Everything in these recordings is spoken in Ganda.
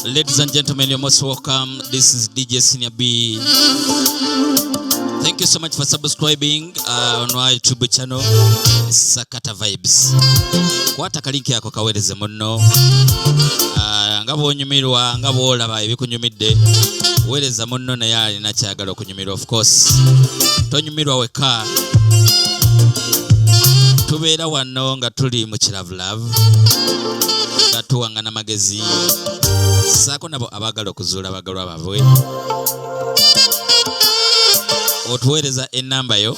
Ladies and gentlemen, you're most welcome. This is DJ Senior B. Thank you so much for subscribing on our YouTube channel, Sakata Vibes. Kwata ka link yako kaweereze munno. Nga bw'onyumirwa, nga bw'olaba ebikunyumidde, weereza munno naye alina kyagala okunyumirwa. Of course, tonyumirwa wekka. Tubeera wano nga tuli mu kiravulavu, nga tuwaŋŋana magezi, saako nabo abaagala okuzuula abagalwa baabwe. Otuweereza ennamba yo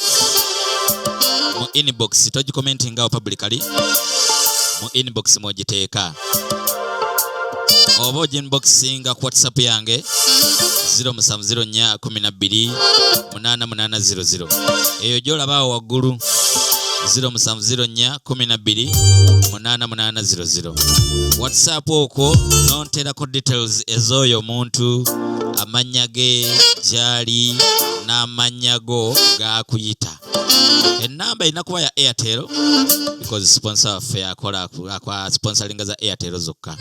mu inbox, togicommentingawo publicly, mu inbox mwogiteeka, oba oginboxinga ku WhatsApp yange 0704 12 8800. Eyo gyolabaawo waggulu, 0704 12 8800. WhatsApp okwo nonterako details ez'oyo omuntu, amannya ge, gyali, n'amannya go gakuyita. Enamba erina kuba ya Airtel because sponsor waffe akola akwa sponsoringa za Airtel zokka.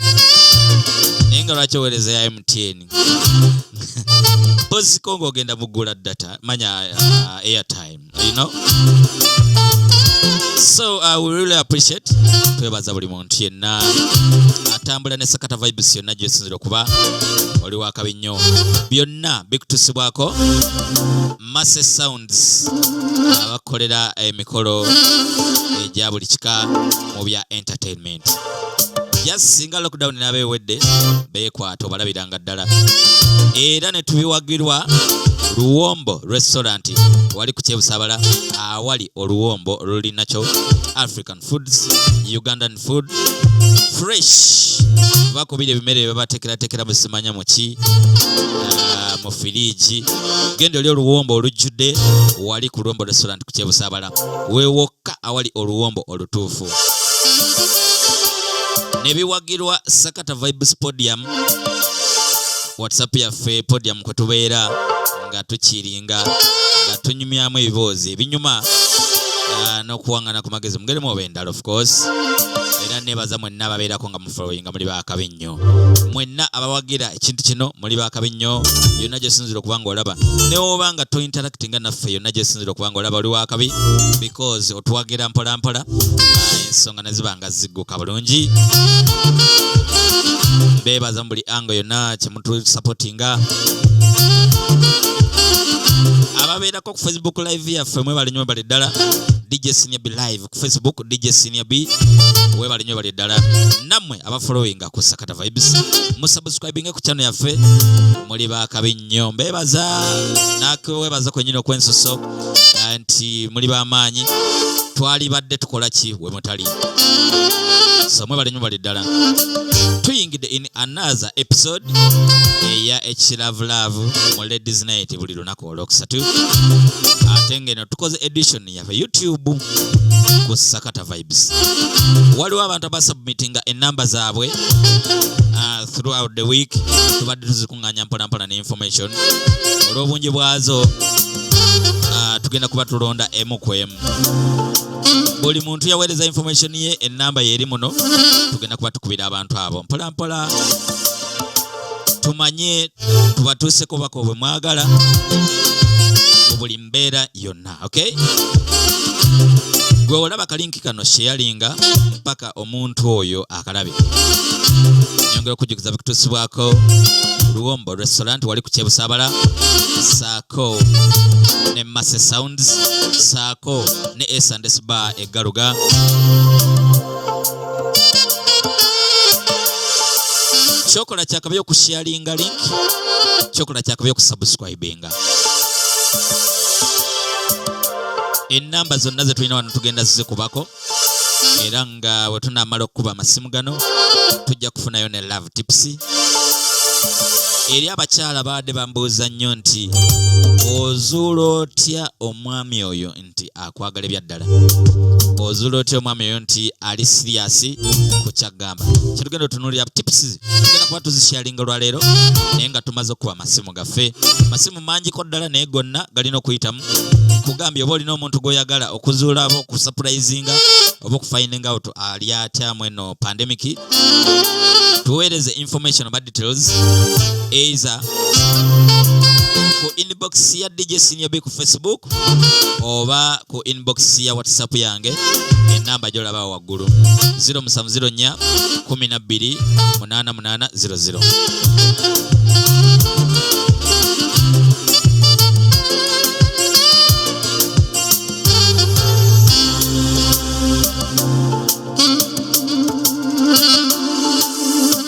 Naye nga lwaki oweereza ya MTN? Mpoziko ng'ogenda mugula data, manya airtime. So we really appreciate, twebaza buli muntu yenna atambula ne Sakata Vibes yonna gyosinzira okuba oli wakabi nnyo. Byonna bikutusibwako Masse Sounds, abakolera emikolo egya buli kika mu bya entertainment. Just singa lockdown naaba ewedde, beekwata obalabiranga ddala. Era ne tubiwagirwa Luwombo Restaurant, wali ku Kyebusabala, awali oluwombo olulinakyo African foods, Ugandan food, fresh. Bakubira ebimere byebabateekerateekera musimanya muki, mu firiigi. Genda oli oluwombo olujjudde wali ku Luwombo Restaurant ku Kyebusabala, weewokka awali oluwombo olutuufu. Ne biwagirwa Sakata Vibes Podium, WhatsApp yaffe podium, kwe tubeera nga tukiringa, nga tunyumyamu ebiboozi ebinyuma, n'okuwaŋŋana ku magezi mugerimu oba endala, of course. Era nebaza mwenna ababeerako nga mufollowinga, muli bakabi nnyo. Mwenna abawagira ekintu kino muli bakabi nnyo. Yonna gyosinzira okuba nga olaba, ne woba nga tointeractinga naffe, yonna gyosinzira okuba nga olaba, oli wakabi because otuwagira mpola mpola, ensonga ne ziba nga zigguka bulungi. Mbeebaza mu buli ango yonna kyemutusupportinga. Ababeerako ku Facebook Live yaffe, mwebale nnyo, mwebale ddala. DJ Senior B Live ku Facebook, DJ Senior B, webale nnyo, bali ddala. Nammwe abafollowinga ku Sakata Vibes, musubscribinge ku channel yaffe, muli bakabi nnyo. Mbeebaza nakwebaza kwennyini okwensoso nti muli b'amaanyi. Twalibadde tukola ki we mutali? So mwebale nnyo, bali ddala. Tuyingidde in another episode eya ekiravulavu mu Ladies Night, buli lunaku olwokusatu, ate ngeno tukoze edition yaffe YouTube ku Sakata Vibes. Waliwo abantu abasubmitinga enamba zaabwe throughout the week. Tubadde tuzikuŋŋaanya mpolampola ne information. Olw'obungi bwazo, tugenda kuba tulonda emu ku emu. Buli muntu yaweereza information ye, enamba ye eri muno. Tugenda kuba tukubira abantu abo mpolampola, tumanye tubatuuseko bako bwe mwagala mu buli mbeera yonna. Okay, gwe olaba ka link kano, sharinga mpaka omuntu oyo akalabe. Nyongera okujjukiza, bikutuusibwako Luwombo Restaurant, wali ku Kyebusabala, saako ne Masse Sounds, saako ne S&S Bar eggaluga. Kyokola kyakabi okusharinga link, kyokola kyakabi okusubscribinga. Enamba zonna zetulina wano tugenda zizikubako, era nga bwe tunaamala okukuba amasimu gano, tujja kufunayo ne love tips eri abakyala. Baadde bambuuza nnyo nti ozuula otya omwami oyo nti akwagala ebyaddala? Ozuula otya omwami oyo nti ali serious ku kyaggamba? Kyetugenda otunuulira, tips tugenda kuba tuzisharinga olwaleero, naye nga tumaze okukuba amasimu gaffe. Masimu mangiko ddala, naye gonna galina okuyitamu. Nkugambye oba olina omuntu gw'oyagala okuzuula oba okusupurizinga oba okufinding out ali atya mweno pandemic, tuweereze information oba details either ku inbox ya DJ Senior B ku Facebook oba ku inbox ya WhatsApp yange, enamba gy'olaba waggulu 0704 12 88 00.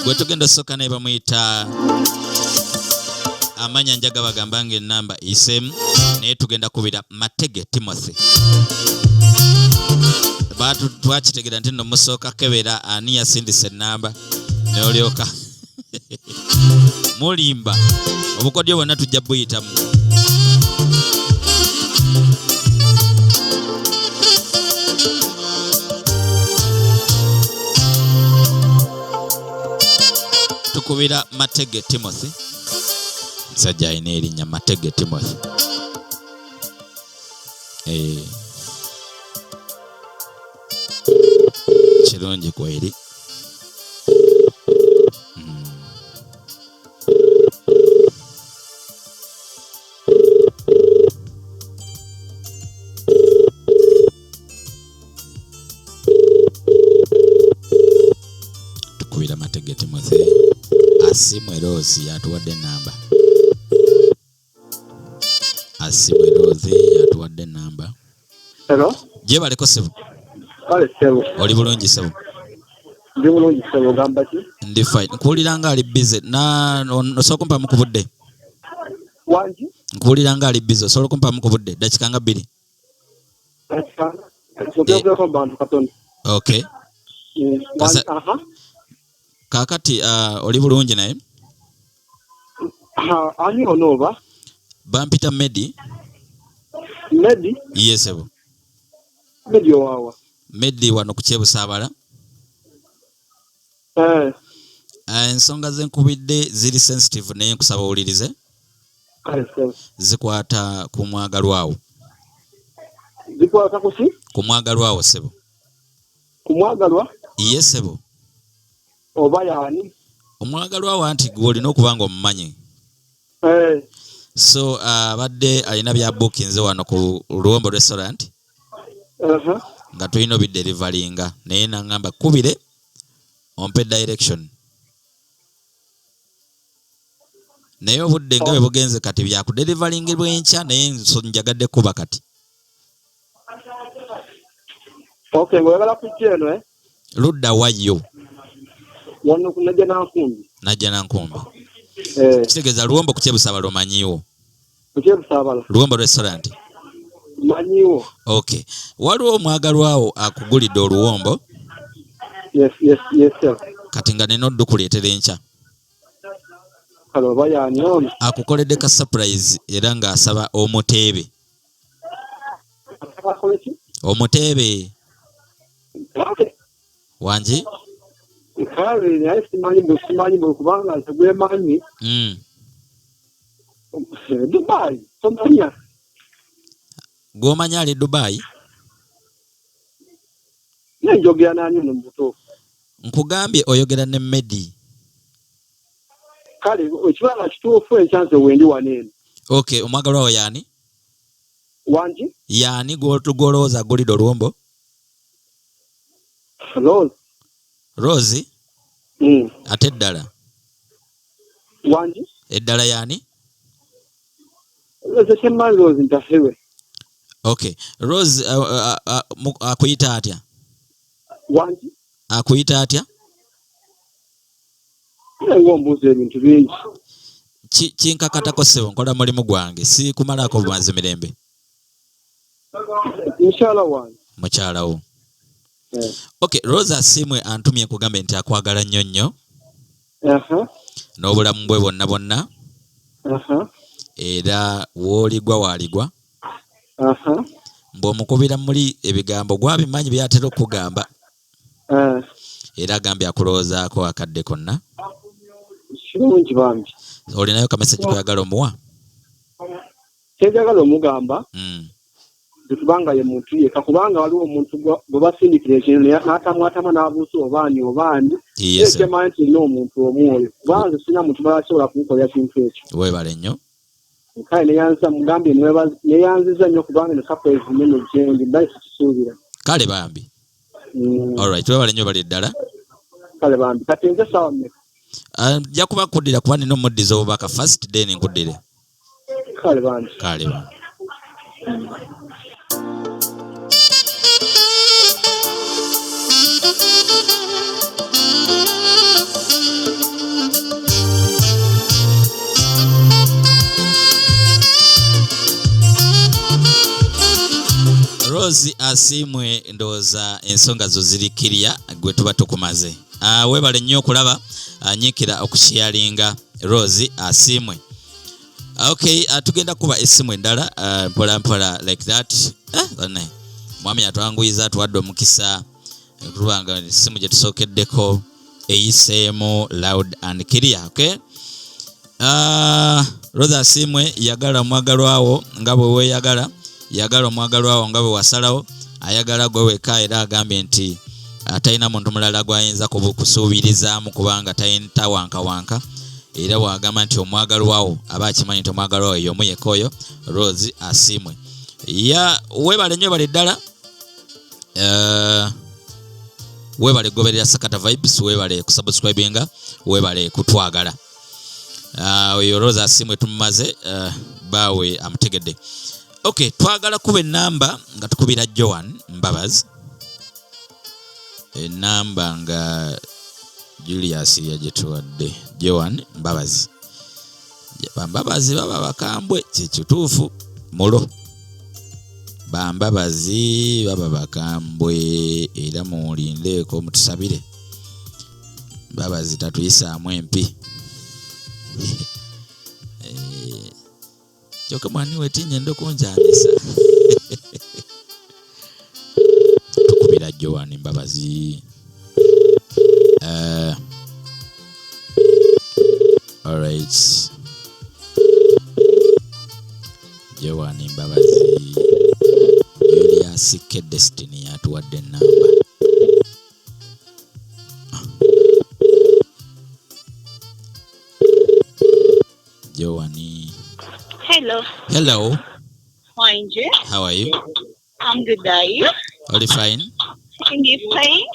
Gwe tugenda osooka naye bamuyita amanya njaga bagamba nga enamba iseemu, naye tugenda kubira Matege Timothy. Twakitegera nti nno musooka kebera ani yasindisa enamba nolyoka mulimba. Obukodyo bwonna tujja buyitamu. Tukubira Matege Timothy, musajja alina erinnya Matege Timothy. Kirungi kweri. Tukubira Matege Timothy Asimwe Rose, yatuwadde enamba. Asimwe Rose yatuwadde enamba. Hello. Gyebaleko ssebo. Kale ssebo. Oli bulungi ssebo? Ndi bulungi ssebo, ogamba ki? Ndi fine. Nkuwulira nga ali busy. Na osobola kumpamu ku budde? Wangi? Nkuwulira nga ali busy. Osobola kumpamu ku budde dakika nga 2? Ogerako mu bantu katono. Okay. Kaakati oli bulungi naye? Ani ono oba? Bampita Medi. Medi? Yes ssebo. Medi owaawa? Medi wano ku Kyebusaabala. Ensonga ze nkubidde ziri sensitive naye nkusaba owulirize. Kale ssebo. Zikwata ku mwagalwawo. Zikwata ku ki? Ku mwagalwawo ssebo. Ku mwagalwa? Ye ssebo. Oba yaani? Omwagalwawo anti gwe olina okuba nga omumanyi. So abadde alina bya bookinze wano ku Luwombo restaurant. Nga tulina obiderivalinga naye nangamba kubire ompe direction. Naye obudde nga bwe bugenze kati byakudeliveringa enkya, naye njagadde kuba kati. Okay, ng'oyagala kujja eno eh? Ludda wayo? Wano ku Najja Nankumbi. Najja Nankumbi. Kitegeeza Luwombo ku Kyebusaabala omanyiiwo? Ku Kyebusaabala. Luwombo restaurant. Manyiiwo. Okay. Waliwo omwagalwawo akugulidde oluwombo? Yes, yes, yes sir. Kati nga nina oddukuleetera enkya. Kale oba yaani ono? Akukoledde ka surprise era ng'asaba omuteebe. Akole ki? Omuteebe. Wangi? Kale naye simanyi bwe kubanga nze gwemanyi. Dubai, tomanya. Gw'omanyi ali Dubai? Naye njogera nani ono mu butuufu? Nkugambye oyogera ne Medi. Kale ekibala kituufu enkya nze wendi wano eno. Okay, omwagalwa wo yaani? Wangi? Yaani gw'olowooza agulidde oluwombo? Rose. Rose? Ate eddala? Wangi? Eddala yaani? Nze kyemmanyi Rose Ntahirwe. Okay. Rose akuyita atya? Wangi? Akuyita atya? Naye ng'ombuuza ebintu bingi. Kinkakatako ssebo, nkola mulimu gwange, si kumalaako bumazi mirembe. Mukyala wange. Mukyala wo. Okay, Rose Asiimwe antumye nkugambe nti akwagala nnyo nnyo. N'obulamu bwe bwonna bwonna. Era w'oligwa waaligwa. Mbw'omukubira muli ebigambo gwabimanyi by'atera okukugamba. Era agambye akulowoozaako akadde konna. Kirungi bambi. Olinayo ka message koyagala omuwa? Kyenjagala omugamba. Kubanga ye muntu yekka, kubanga waliwo omuntu gwe basindikira ekintu n'atamwatama n'abuusa obaani obaani. Yes. Kyemanyi nti nina omuntu omu oyo, kubanga nze sirina muntu mulala asobola kunkolera kintu ekyo. Webale nnyo. Kale neyanziza, mugambye neyanziza nnyo, kubanga eno surprise nnene gyendi, mbali sikisuubira. Kale bambi. Alright, webale nnyo, bali ddala. Kale bambi, kati nze saawa mmeka? Ah, nja kuba kuddira kuba nina omuddiza obubaka first, then nkuddire. Kale bambi. Kale bambi. Rose Asiimwe, ndowooza ensonga zo ziri kirya, gwe tuba tukumaze. Weebale nnyo okulaba, nyiikira okusharinga. Rose Asiimwe. Okay, tugenda kuba essimu endala, mpola mpola like that. Banne mwami atwanguyiza, atuwadde omukisa tulaba essimu gye tusookeddeko eyiseemu loud and clear. Okay, Rose Asiimwe, yagala omwagalwawo nga bwe weeyagala, yagala omwagalwawo nga bwe wasalawo, ayagala gwe wekka, era agambye nti talina muntu mulala gwayinza kusuubirizaamu kubanga tawankawanka, era bw'agamba nti omwagalwawo aba akimanyi nti omwagalwawo y'omu yekka oyo Rose Asiimwe. Ya weebale nnyo, bale ddala. Weebale kugoberera Sakata Vibes, weebale kusubscribinga, weebale kutwagala. Oyo Rose Asiimwe tumumaze, baawe amutegedde. Okay, twagala kuba enamba nga tukubira Joan Mbabazi, enamba nga Julius yagituwadde. Joan Mbabazi, Bambabazi baba bakambwe, kyekituufu mulo, Bambabazi baba bakambwe, era muwulindeeko mutusabire Mbabazi tatuyisaamu empi. Kyokka mwani wetinye ndokunjanisa. Tukubira Joan Mbabazi. Alright, Joan Mbabazi, Julius K Destiny yatuwadde enamba. Joan. Hello. Hello. Wange. How are you? I'm good, are you? Oli fine? Ndi fine.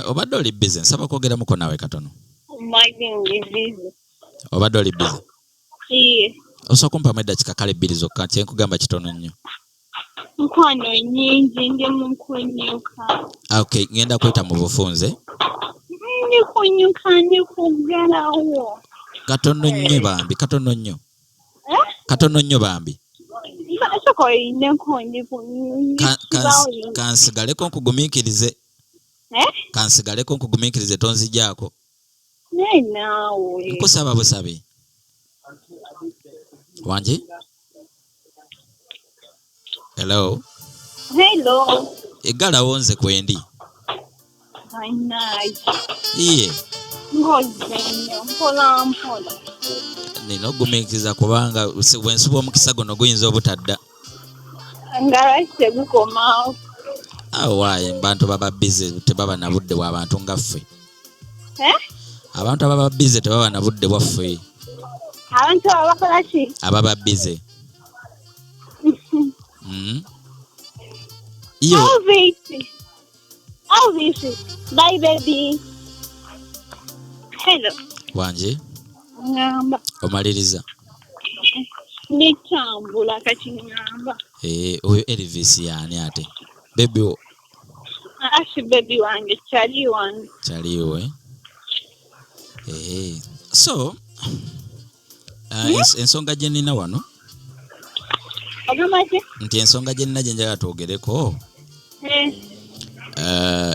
Obadde oli busy, nsaba kwogeramuko naawe katono. Mbadde ndi busy. Obadde oli busy? Iye. Osobola kumpamu eddakiika kale 2 zokka? Kyenkugamba kitono nnyo. Nkwano nnyingi, ndi mu kunyuka. Okay, ngenda kweta mu bufunze. Ndi kunyuka, ndi kuggalawo. Katono nnyo bambi, katono nnyo. Eh? Katono nnyo bambi. Sooka oyineko, ndi ku Kansigaleko nkugumiikirize. Eh? Kansigaleko nkugumiikirize, tonzijaako. Naye naawe. Nkusaba busabi. Wangi? Hello. Hello. Eggalawo nze kwendi. Bannaaye. Iye. Ng'ozze nnyo, mpola mpola. Nina okugumiikiriza kubanga bwe nsuba omukisa guno guyinza obutadda. Nga lwaki tegukomaawo? Awo waayi, bantu baba busy, tebaba na budde bw'abantu nga ffe. Eh? Abantu ababa busy tebaba na budde bwaffe. Abantu abo bakola ki? Ababa busy. Iyo. Elvis. Elvis. Bye baby. Hello. Wanje. Ngamba. Omaliriza. Nitambula kati ngamba. Oyo Elvis yaani ate? Baby wo. Asi baby wange, chali wange. Chali we. So, ensonga gye nnina wano. Ogamba ki? Nti ensonga gye nnina gye njagala twogereko.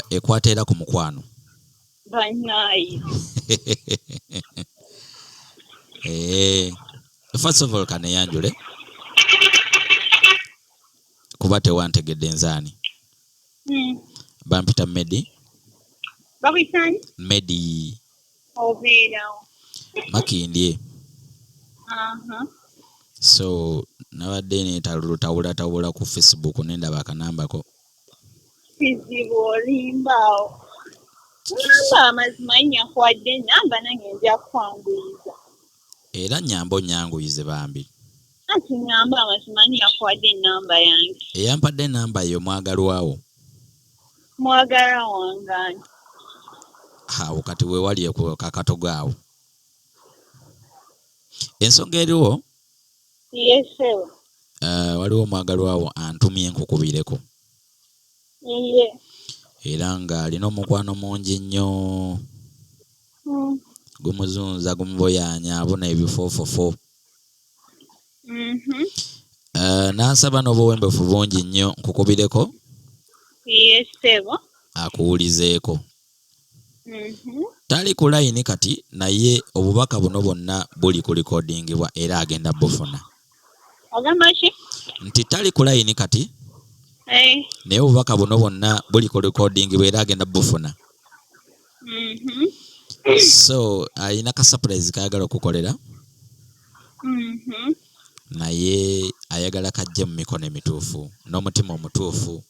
Ekwata era ku mukwano. Bannaayi. First of all, kaneyanjule kuba tewantegedde nzaani. Bampita Medi. Bakuyita ani? Medi. Obeerawo. Makindye. So Nabadde netalulutawulatawula ku Facebook nendaba akanambako. Kizibu olimbaawo. Ngamba amazima nyakuwadde enamba nange nja kukwanguyiza. Era nyamba onyanguyize bambi. Anti ngamba amazima ani yakuwadde enamba yange? Eyampadde enamba yo mwagalwawo. Mwagalwa wange ani? Awo kati wewali akatogo awo. Ensonga eriwo. Yes ssebo. Waliwo omwagalwa wo antumye nkukubireko. Ye. Era nga alina omukwano mungi nnyo. Gumuzunza gumuboyanya abuna ebifofofo. N'ansaba n'obuwembefu bungi nnyo nkukubireko. Yes ssebo. Akuwulizeeko. Tali ku layini kati naye obubaka buno bwonna buli ku likodingibwa era agenda bufuna. Ogamba ki? Nti tali ku layini kati naye obubaka buno bwonna buli ku likodingibwa era agenda bufuna. So alina ka surprise kayagala okukolera naye ayagala kajje mu mikono emituufu n'omutima omutuufu.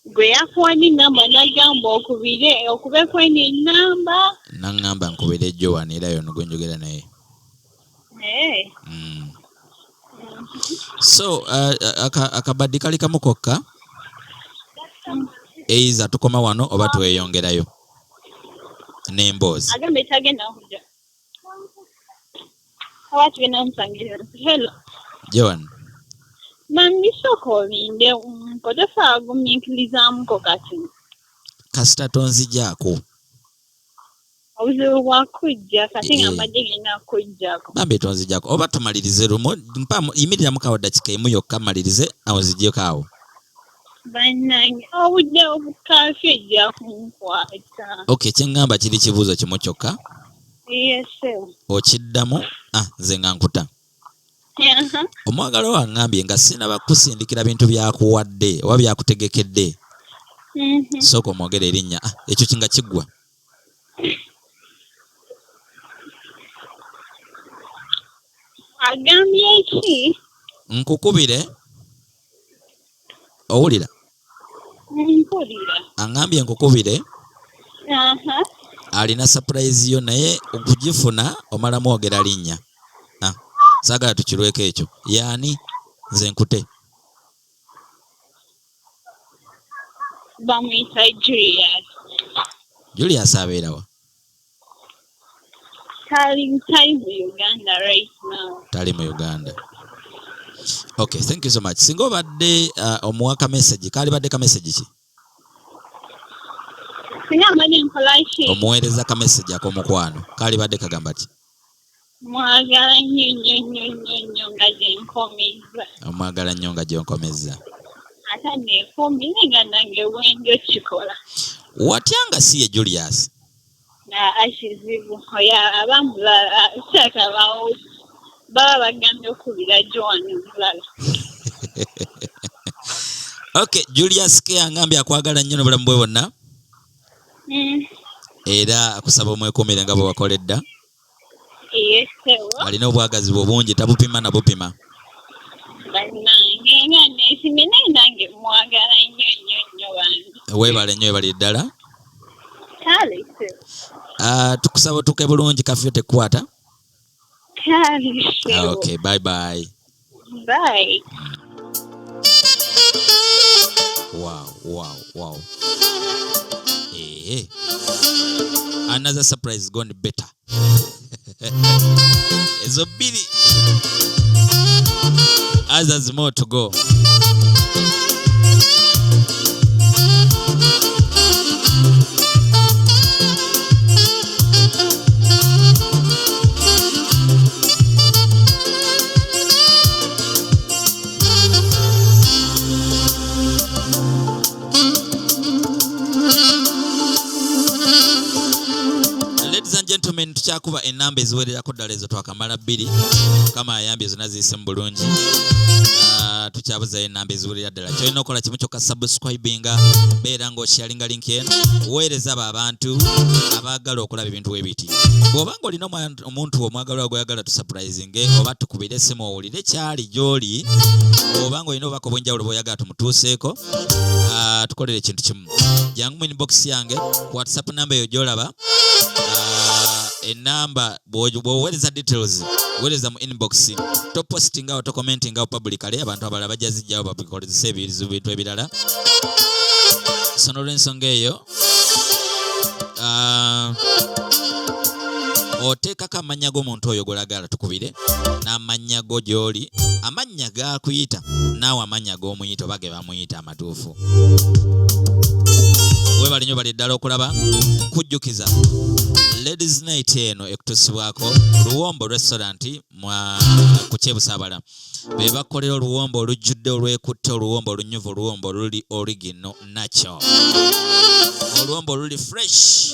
Gwe yakuwadde ennamba n'agamba okubire okubeko eno ennamba. N'aŋŋamba nkubire Joan era y'ono gwe njogera naye. Hey. So akabaddi kali kamu kokka either tukoma wano oba tweyongerayo n'emboozi. Agambye tagenda kujja. Oba tugenda musangirira. Hello. Joan. Mami sooka olinde nko tosobola gumiikirizaamuko kati. Kasita tonzijaako. Obuzibu bwa kujja kati nga mbadde ngenda kujjako. Bambi tonzijaako oba tumalirize lumu mpa yimiriramu kawo dakika emu yokka malirize awo nzijeko awo. Bannange obudde obukaafi ejja kunkwata. Okay, kye ŋŋamba kiri kibuuzo kimu kyokka. Yes, sir. Okiddamu nze nga nkuta. Omwagalwa waŋŋambye nga sinaba kukusindikira bintu byakuwadde oba byakutegekedde. Sooka omwogere erinnya. Ekyo kinga kiggwa. Agambye ki? Nkukubire. Owulira? Mpulira. Aŋŋambye nkukubire. Alina surprise yo naye okugifuna omala mwogera linnya. Saagala tukirweko ekyo. Yaani nze nkute. Bamuyita Julius. Julius abeera wa? Tali mu Uganda right now. Tali mu Uganda. Okay, thank you so much. Singa obadde omuwa ka message, kaalibadde ka message ki? Singa mbadde nkola ki? Omuweereza ka message ak'omukwano, kaalibadde kagamba ki? Mwagala nnyo nnyo nnyo nnyo nnyo nga gye nkomezza. Omwagala nnyo nga gye nkomezza. Ate neefumbire nga nange bwendyo kikola. Watya nga si ye Julius? Kizibu oyo aba mulala kyakabawo baba bagambye okubira Joan omulala. Okay, Julius K angambye akwagala nnyo n'obulamu bwe bwonna. Era akusaba omwekuumire nga bwe wakola edda. Yes, sir. Alina obwagazi bwe bungi tabupima na bupima. Bannange nga neesimye naye nange mwagala nnyo nnyo nnyo bambi. Weebale nnyo weebale ddala. Kale sir. Tukusaba otuuke bulungi kafyu tekukwata. Kale sir. Okay, bye bye. Bye. Wow, wow, wow. Another surprise gone better. Ezo bbiri. Others more to go. Ladies and gentlemen, tukyakuba enamba eziwererako ddala ezo twakamala bbiri. Mukama ayambye zonna ziyise mu bulungi. Tukyabuzayo enamba eziwulira ddala. Kyolina okukola kimu kyokka, subscribinga, beera ng'osharinga link eno, weereza abo abantu abaagala okulaba ebintu webiti. Bw'oba ng'olina omuntu omwagalwa gw'oyagala tusurprisinge oba tukubire essimu owulire kyali gy'oli, oba ng'olina obubaka obw'enjawulo bw'oyagala tumutuuseeko, tukolere ekintu kimu. Jangu mu inbox yange ku WhatsApp namba eyo gy'olaba, enamba bw'oweereza details, weereza mu inbox, topostingawo, tokommentingawo publicly, abantu abalala bajja zijjawo babikozesa ebizibu bintu ebirala. So n'olwensonga eyo, oteekako amannya g'omuntu oyo gw'oyagala tukubire n'amannya go gy'oli, amannya gakuyita naawe amannya g'omuyita oba ge bamuyita amatuufu. Weebale nnyo, bali ddala okulaba. Nkujjukiza Ladies Night eno ekutuusibwako Luwombo Restaurant mwa ku Kyebusaabala. Be bakolera oluwombo olujjudde, olwekutte, oluwombo olunyuvu, oluwombo oluli original nakyo, oluwombo oluli fresh,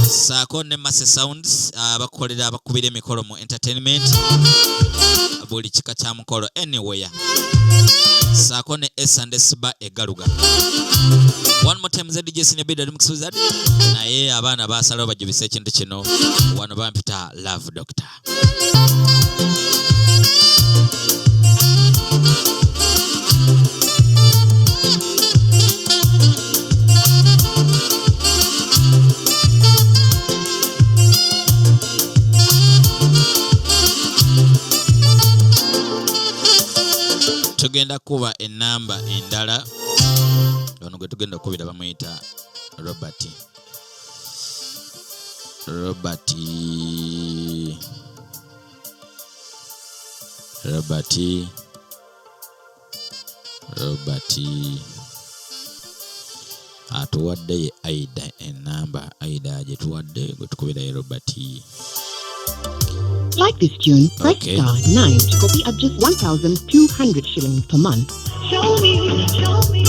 saako ne Mase Sounds abakolera, abakubira emikolo mu entertainment, buli kika kya mukolo anywhere, saako ne S&S Bar egaluga. One more time, ZDJ Senior B Remix Wizard, naye abaana basalawo bajubisa ekintu kino wano, bampita Love Doctor. Tugenda kuba enamba endala. Ono gwe tugenda okubira bamuyita Robert. Robert, Robert, Robert atuwadde ye Aida enamba. Aida gye tuwadde gwe tukubirayo Robert. Like this tune, press Okay. *9 to copy at just 1,200 shillings per month. Show me, show me.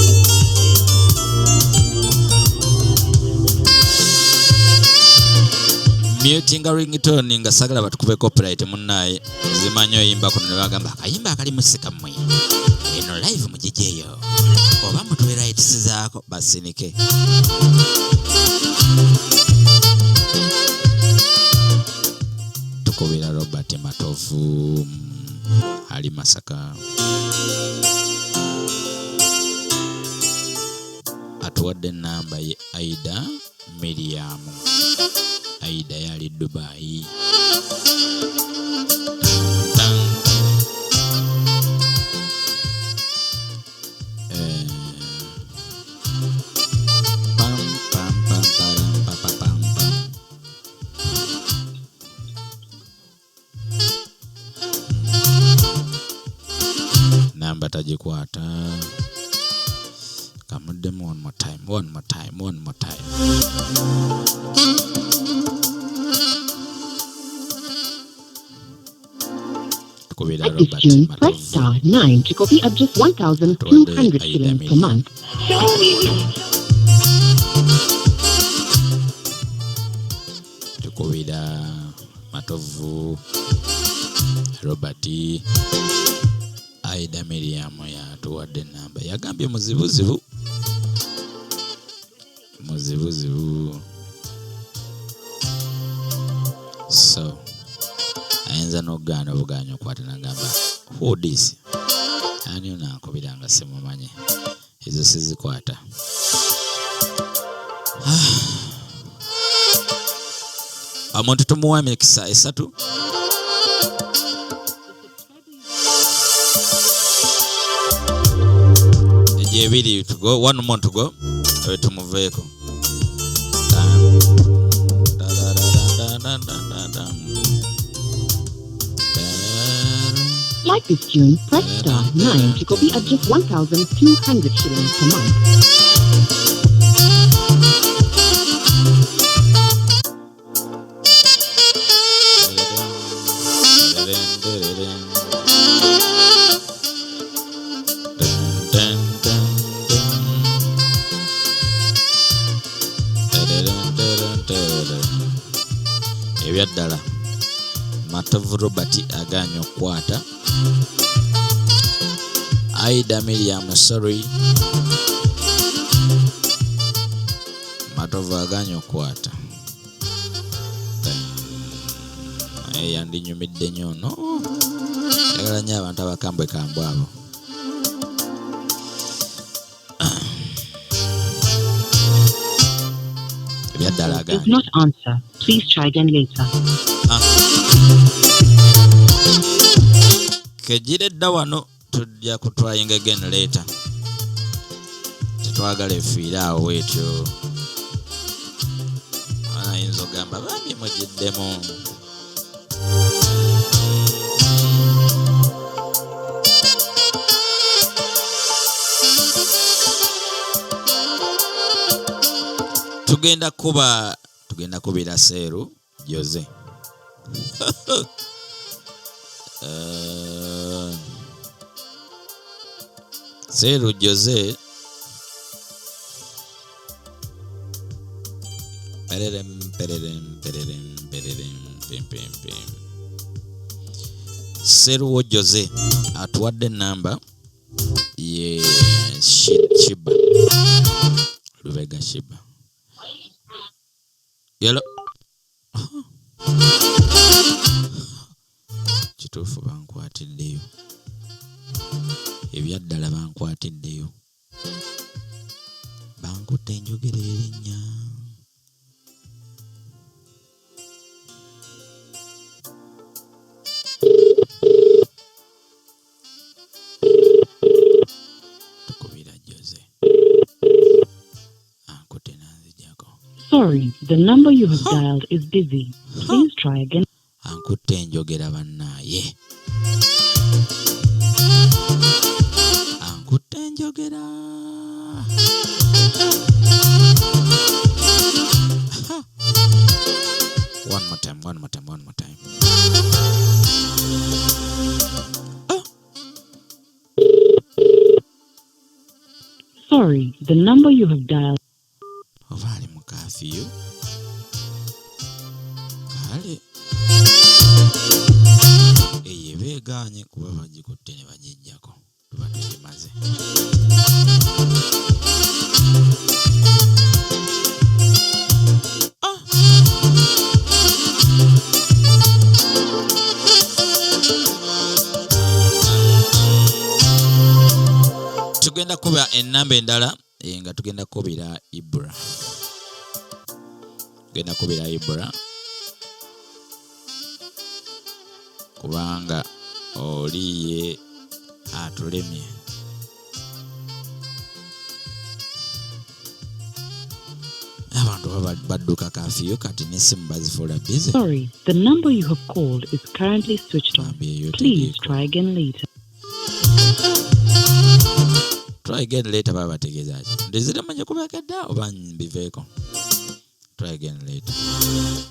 Mutinga ringtone nga sagala batukube copyright. Munnaye zimanyi oyimba kuno ne bagamba akayimba akali musika mmwe eno live mugijeeyo oba mutuwe rights zaako basinike. Tukubira Robert Matovu, ali Masaka. Atuwadde enamba ye Aida Miriamu. Aida yali Dubai. Tan, pam, pam, pam, param, pa, pa, pam, pam. Namba tagikwata. Kamuddemu one more time, one more time, one more time. Tukubira Like this Robert tune, press Matovu. *9 to copy at just 1,200 Aida shillings per Miriam. month. Show me. Tukubira Matovu Robert. Aida Miriam yatuwadde enamba, yagambye muzibuzibu, muzibuzibu, so ayinza n'okugaana obugaanyi okwata nagamba, "Who this? Ani onankubira nga simumanyi?" Ezo sizikwata. Omuntu tumuwa emikisa esatu, egyo ebiri to go, one more to go, tumuveeko. Tan, da-da-da-da-da-da-da-da. Like this tune, press *9 to copy at just 1,200 shillings per month. Dun, dun, dun, dun. Dun, dun, dun. Ebyaddala Matovu Robert aganye okukwata. Aida Miriam, sorry. Matovu aganye okukwata. Naye yandinyumidde nnyo no. Njagala nnyo abantu abakambwe kambwe abo. Ebyaddala Does aganye. not answer. Please try again later. Kejjire dda wano tujja ku trying again later. Tetwagala efiire awo bwetyo. Ayinza ogamba bambi mugiddemu. Tugenda kuba tugenda kubira Seeru Jose. Seeru Jose pererem pererem pererem pererem pim pim pim. Seruwo Jose atuwadde enamba ye Shiba Lubega Shiba. Yalo. Kituufu bankwatiddeyo. Ebyaddala bankwatiddeyo. Bankutte enjogera erinnya. Tukubira Jose. Ankutte n'anzigyako. Sorry, the number you have dialed is busy. Please try again. Ankutte enjogera bannaaye. Ankutte enjogera. Ha. One more time, one more time, one more time. Sorry, the number you have dialed Oba ali mu kaafiyu. Kale. Eyo eba egaanye kuba bagikutte ne bagiggyako. Tuba tugimaze. Ah! Tugenda kuba ennamba endala nga tugenda kubira Ibra. Tugenda kubira Ibra kubanga oli ye atulemye. Abantu baba badduka kafiyu kati n'essimu bazifuula busy. Sorry, the number you have called is currently switched off. Bambi eyo Please teriiko. try again later. Try again later baba bategeeza ki? Ndiziremu ngikubeeko edda oba mbiveeko? Try again later.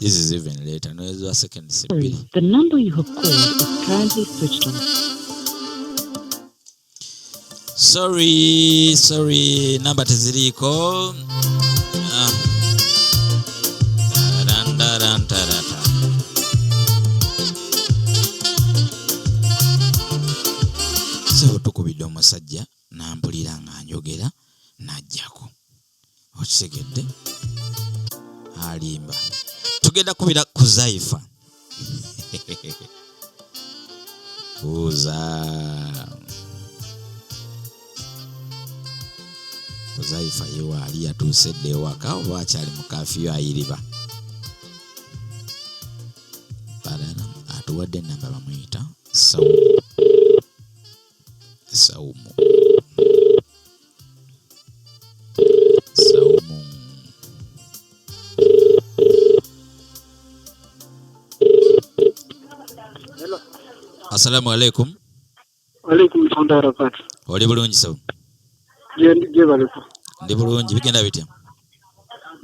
This is even later. Noezwa seconds Sorry, bbiri. the number you have called is currently switched off. Sorry, sorry, namba teziriiko. Ah. Tarantarantarata. Ssebo tukubidde omusajja n'ampulira nga njogera n'aggyako. Okitegedde? Alimba. Tugenda kubira ku Zaifa. Kuza. Kuzaifa ye waali yatuuse dda ewaka oba akyali mu kaafiyu ayiriba. Balala atuwadde ennamba bamuyita Saumu. Saumu. Saumu. Assalamu alaikum. Alaikum salaam wa barakatuh. Oli bulungi Saumu? Gyebaleko. Ndi bulungi, bigenda bitya?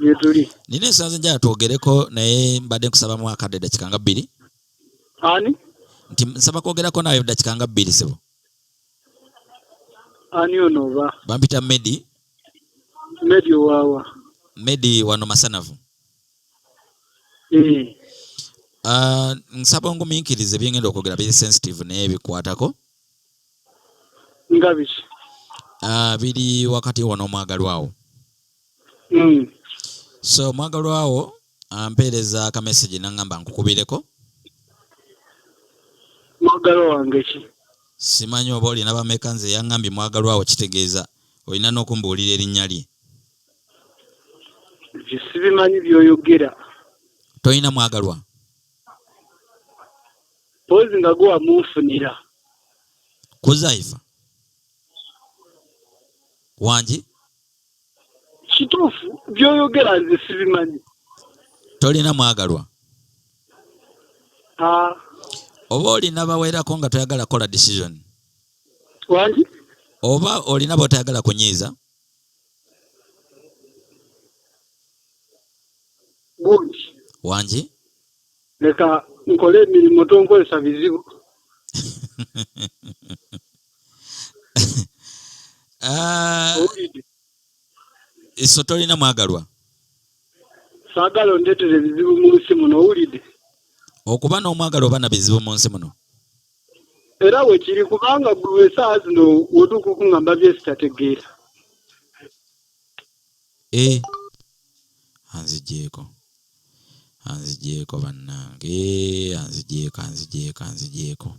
Gyetuli. Nina ensanze njala twogereko naye mbadde nkusabamu akadde eddakiika nga bbiri. Ani? Nti nsaba kwogerako naawe eddakiika nga bbiri ssebo. Ani ono oba? Bampita Medi. Medi owaawa? Medi wano Masanavu. Nsaba ongumiikirize bye ngenda okwogera biri sensitive naye bikwatako. Nga biki? Biri wakati wo n'omwagalwawo. So omwagalwawo ampeereza akamesegi nangamba nkukubireko. Mwagalwa wange ki? Simanyi oba olina bameka, nze yaŋŋambye mwagalwawo kitegeeza olina n'okumbuulira erinnya lye. Nze sibimanyi by'oyogera. Tolina mwagalwa? Mpozzi nga gwe wamunfunira. Kuzaifa wangi? Kituufu by'oyogera nze sibimanyi. Tolina mwagalwa? Ah. Oba olina bawerako nga toyagala kukola decision? Wangi? Oba olina b'otayagala kunyiiza? Gundi. Wangi? Leka nkole emirimu tonkozesa bizibu. Owulidde? So tolina mwagalwa? Saagala ondeetere ebizibu mu nsi muno, owulidde? Okuba n'omwagalwa oba na bizibu mu nsi muno? Era wekiri kubanga gwe esaawa zino wotuuka okungamba byesitategeera. Eh, anzigyeko anzigyeko bannange anzigyeko anzigyeko anzigyeko.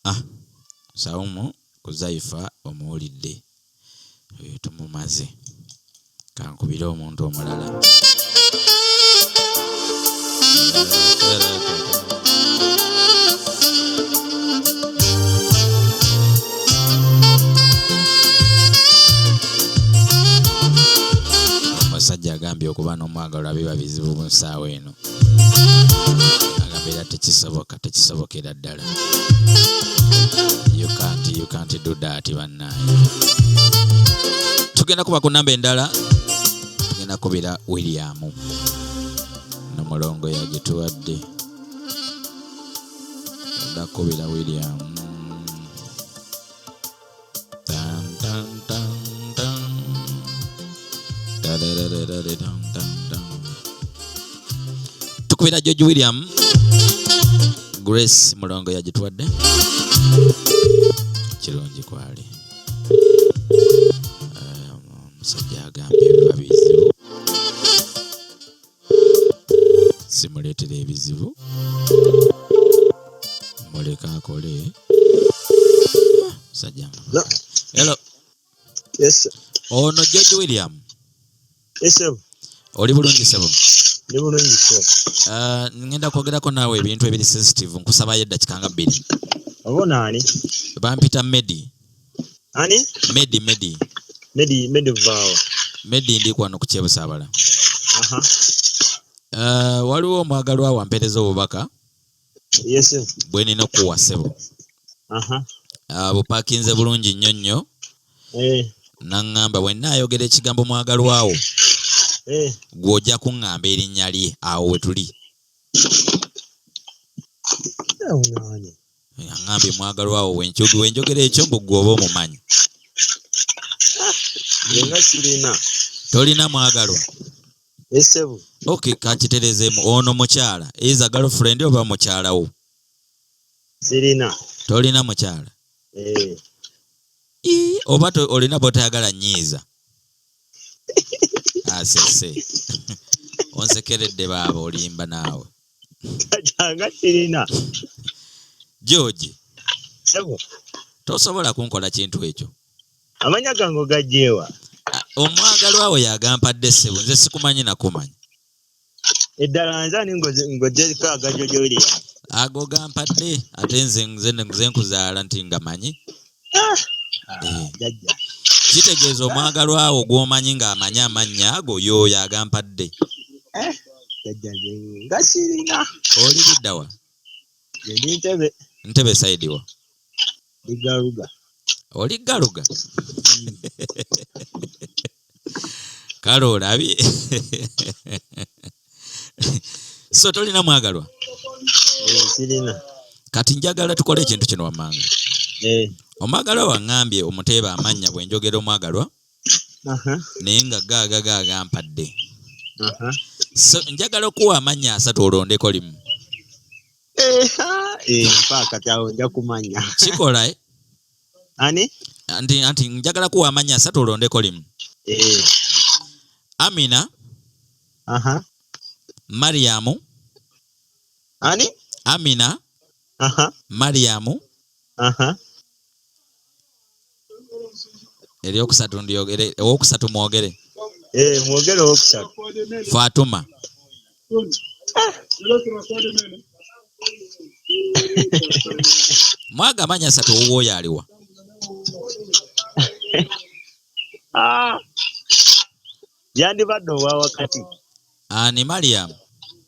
Ah, Saumu Kuzaifa omuwulidde oyo tumumaze kankubire omuntu omulala. Omusajja agambye okuba n'omwagalwa biba bizibu mu ssaawa eno. Agamba era tekisoboka, tekisobokera ddala. You can't, you can't do that bannange. Tugenda kuba ku namba endala, tugenda kubira William nomulongo yagituwadde. Tugenda kubira William. Tan, tan, tan, tan. Da-da-da-da-da-da, tan, tan, tan. Tukubira George William. Grace Mulongo yagituwadde. Kirungi kwali. Omusajja agambye biba bizibu. Simuleetera ebizibu. Muleke akole. Musajja. No. Hello. Yes, sir. Ono George William. Yes, sir. Oli bulungi ssebo? Ndi bulungi ssebo. Ngenda kwogerako naawe ebintu ebiri sensitive, nkusabayo eddakiika nga bbiri. Oba ono ani? Bampita Medi. Ani? Medi, Medi. Medi, Medi vaawa. Medi ndi kwano ku Kyebusaabala. Aha. Waliwo omwagalwa wampeereza obubaka. Yes, sir. Bwe nina okukuwa ssebo. Aha. Bupakinze bulungi nnyo nnyo. N'aŋŋamba bwe nnaayogera ekigambo mwagalwawo, gwe ojja kuŋŋamba erinnya lye awo we tuli. Aŋŋambye mwagalwawo we njogera ekyo mbu ggwe oba omumanyi. Nze nga sirina. Tolina mwagalwa? Ssebo. Okay, kankiterezeemu. Ono mukyala, is a girlfriend oba mukyala wo? Sirina. Tolina mukyala? Ii, oba olina bw'otayagala nnyiiza? Asese. Onsekeredde baaba olimba naawe. Nga sirina. George. Ssebo. Tosobola kunkola kintu ekyo. Amannya gange ogaggyewa? Omwagalwa we yagampadde ssebo, nze sikumanyi nakumanyi. Eddala nze ani ng'oggyeko aga George William? Ago gampadde ate nze nze nkuzaala nti ngamanyi. Jjajja. Kitegeeza omwagalwa wo gw'omanyi ng'amanyi amannya ago y'oyo agampadde. Jjajja nze nga sirina. Oli ludda wa? Nze ndi Ntebe. Ntebe side wa? Ndi Galuga. Oli Galuga? Kale olabye. So tolina mwagalwa? Sirina. Kati njagala tukole ekintu kino wammanga. Omwagalwa waŋŋambye omuteeba amannya bwe njogera omwagalwa. Naye nga gaaga gaaga mpadde. So njagala okuwa amannya asatu olondeko limu. Mpa kati awo nja kumanya. Kikola, eh? Ani? Anti njagala kuwa amannya asatu olondeko limu. Eh. Amina. Aha. Mariamu. Ani? Amina. Aha. Mariamu. Aha. Eryokusatu ndyogere, owokusatu mwogere. Eh, mwogere owokusatu. Fatuma. Mwaga amannya asatu, owuwo oyo aliwa? Ah. Yandibadde owa wakati. Ani, Mariamu?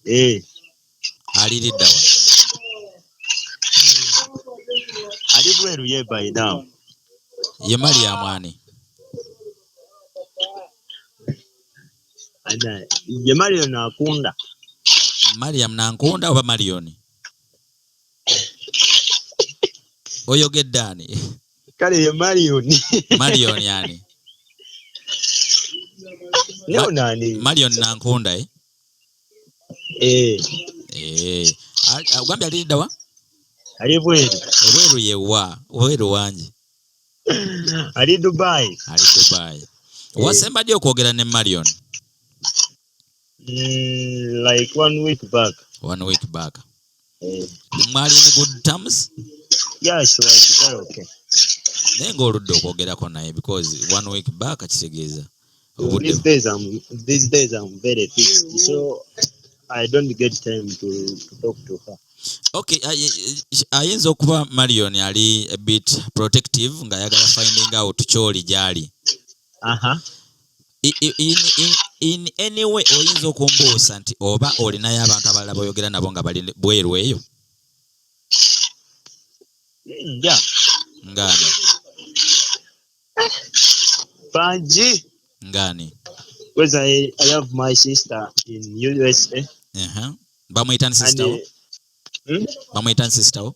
Eh. Aliridda wa? Ali bweru ye by now. Ye Mariamu ani? Ana, ye Marion akunda. Mariam Nankunda oba Marion? Oyogedde ani? Kale ye Marion. Marion ani? Leo nani? Marion Nankunda, eh? Eh. Eh. Ogambye aliridda wa? Ali bweru. Ebweru ye wa? Bweru wangi. Ali Dubai. Ali Dubai. Eh. Wasemba ddi okwogera ne Marion? Like 1 week back. 1 week back. Eh. Mwali in good terms? Yeah, she was very okay. Naye ng'oludde okwogerako naye, because 1 week back kitegeeza obudde. These days I'm very fixed, so I don't get time to talk to her. Okay, ayinza okuba Marion ali a bit protective ng'ayagala finding out kyoli gy'ali. In any way oyinza okumbuusa nti oba olinayo abantu abalala boyogera nabo nga bali bweru eyo? Yeah. Ngaani? Bangi. Ngaani? Because I have my sister in USA. Bamuyita ni And sister wo? Hmm? Bamuyita ni sister wo?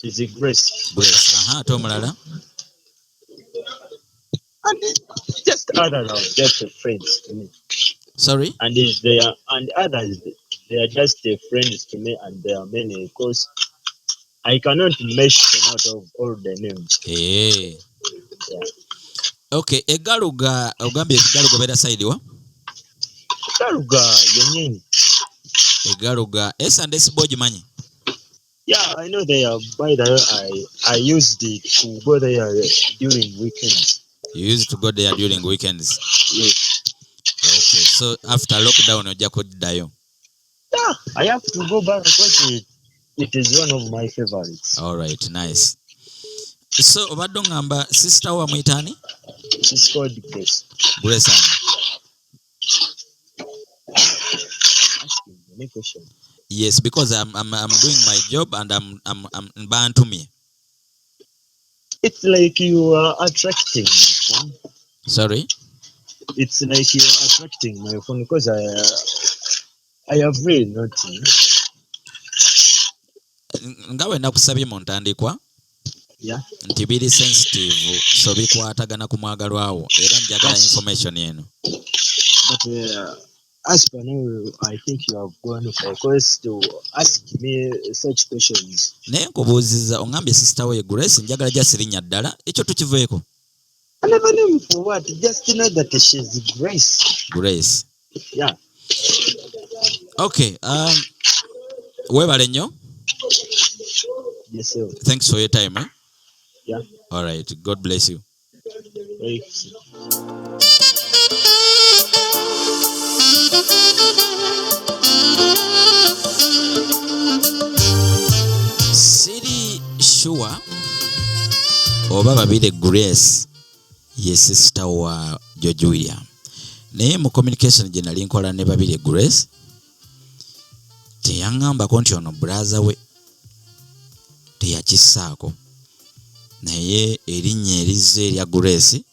She's a Grace. Grace. Aha, ate omulala? And just others are just friends to me. Sorry? And is there and others, they are just friends to me, and there are many because I cannot mention out of all the names. Eh. Yeah. Okay, egaluga, ogambye egaluga obeera side wa? Galuga yennyini. Egaluga S&S ogimanyi? Yeah, I know they are. By the way, I used it to go there during weekends. You used to go there during weekends? Yes. Okay, so after lockdown ojja kuddayo? Yeah, I have to go back because it is one of my favorites. All right, nice. So obadde oŋŋamba sister wo bamuyita ani? She's called Grace. Grace ani? Asking any question. Yes, because I'm doing my job and I'm bantumye. It's like you are attracting my phone. Sorry? It's like you are attracting my phone because I have really noticed. Nga bwe nakusabye mu ntandikwa nti biri sensitive, so bikwatagana ku mwagalwa wo, era njagala information eno. But as per now, I think you have gone for course to ask me such questions. Naye nkubuuzizza, oŋŋambye sister we ye Grace, njagala just linnya ddala, ekyo tukiveeko. I never knew for what. Just know that she's Grace. Grace. Yeah. Okay, weebale nnyo. Yes, sir. Thanks for your time, eh? Yeah. All right, God bless you. Thanks. Siri sure oba Babire Grace ye sister wa George William, naye mu communication gye nali nkola ne Babire Grace teyaŋŋambako nti ono brother we, teyakissaako, naye erinnya erizze erya Grace,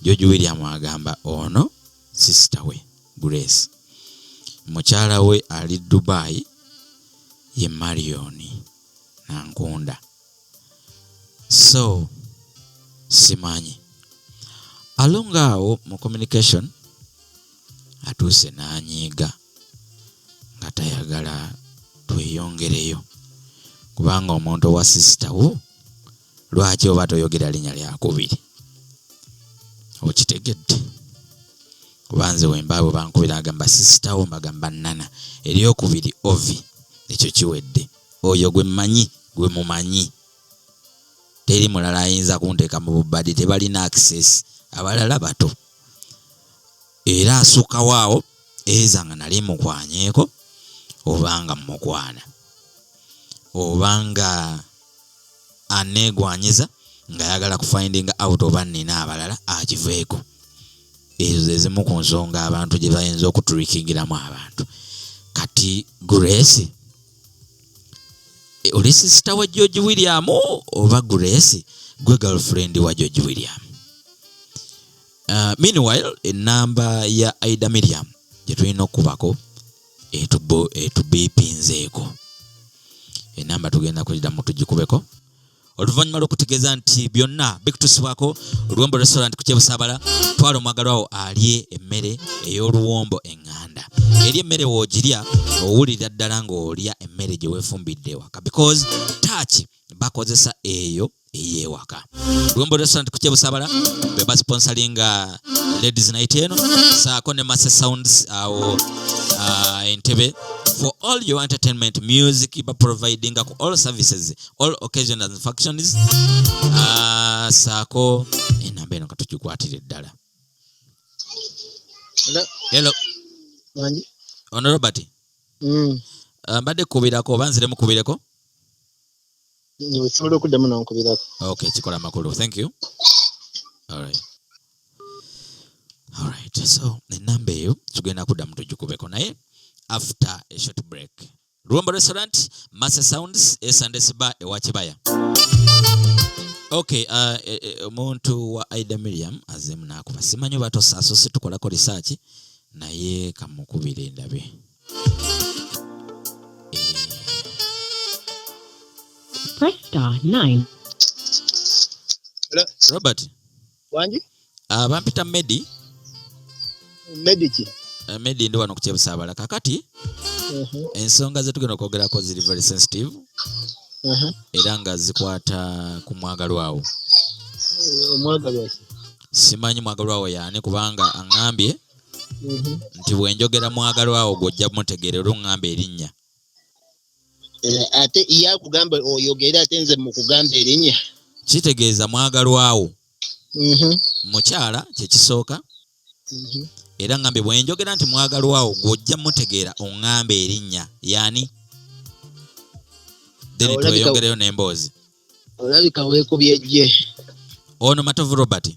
George William agamba ono sister we Grace, mukyala we ali Dubai ye Marion Nankunda. So simanyi alonga awo mu communication atuuse n'anyiiga nga tayagala tweyongereyo, kubanga omuntu owa sister wo Lwaki oba toyogera linnya lyakubiri? Okitegedde? Kuba nze wemba bwe bankubira agamba sisitawo, mbagamba Nana, eryokubiri Ovi, ekyo kiwedde. Oyo gwe mmanyi, gwe mumanyi, teri mulala ayinza kunteeka mu bubadi, tebalina access, abalala bato. Era asukkawo awo eza nga nali mukwanyeeko oba nga mukwana oba nga aneegwanyiza ng'ayagala kufindinga out oba nnina abalala, akiveeko. Ezo ze zimu ku nsonga abantu gye bayinza okuturikingiramu abantu. Kati Grace, oli sisita wa George William oba Grace gwe girlfriend wa George William? Meanwhile, enamba ya Aida Miriam gye tulina okukubako etubiipinzeeko. Enamba tugenda kugiddamu tugikubeko oluvannyuma lw'okutegeeza nti byonna bikutusibwako Oluwombo Restaurant ku Kyebusabala. Twala omwagalwawo alye emmere ey'oluwombo eŋŋanda. Eri emmere w'ogirya owulira ddala ng'olya emmere gye weefumbidde ewaka, because touch bakozesa eyo ey'ewaka. Luwombo Restaurant ku Kyebusabala be basponsoringa Ladies Night eno, saako ne Mase Sounds awo Entebbe for all your entertainment music, ba providinga ku all services, all occasions and functions. Saako enamba eno katugikwatire ddala. Hello. Hello. Wangi? Ono Robert. Mbadde kukubirako oba nzire mukubireko? Osobola okuddamu n'onkubirako. Okay, kikola amakulu. Thank you. All right. All right. So, enamba eyo tugenda kuddamu tugikubeko naye after a short break. Luwombo Restaurant, Master Sounds, S&S Bar ewa Kibaya. Okay, omuntu wa Aida Miriam azeemu n'akuba. Simanyi oba tosaasose tukolako research, naye kamukubire ndabe. Press star 9. Hello. Robert. Wangi? Bampita Medi. Medi ki? Medi ndi wano ku Kyebusabala. Kakati ensonga ze tugenda okwogerako ziri very sensitive. Era nga zikwata ku mwagalwawo. Omwagalwa ki? Simanyi mwagalwawo yaani, kubanga aŋŋambye nti bwe njogera mwagalwawo gw'ojja mutegeera, era oŋŋamba erinnya. Ate ye akugamba oyogere, ate nze mukugamba erinnya. Kitegeeza mwagalwawo mukyala, kyekisooka. Era ngambye bwe njogera nti mwagalwawo gw'ojja mutegeera, oŋŋamba erinnya yaani, then tweyongereyo n'emboozi. Olabika weekubye jje. Ono Matovu Robert.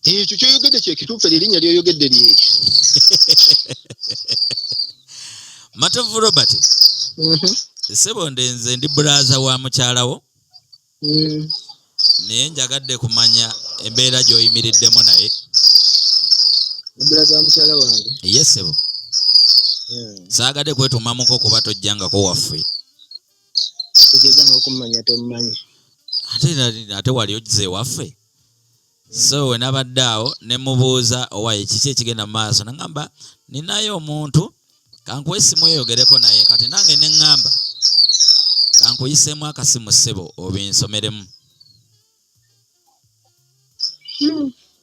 Ekyo kyoyogedde kyekituufu, eryo erinnya lyoyogedde lyeryo. Matovu Robert. Ssebo, nze ndi brother wa mukyalawo. Naye njagadde kumanya embeera gy'oyimiriddemu naye. Brother wa mukyala wange? Ye ssebo. Saagadde kwetumamuko kuba tojjangako waffe. Tegeeza n'okummanya tommanyi. Ate wali ojze ewaffe. So we nabadde awo ne mubuuza owaye kiki ekigenda mu maaso, nagamba ninayo omuntu kankuwa essimu eyogereko naye. Kati nange ne ŋŋamba kankuyiseemu akasimu ssebo obinsomeremu.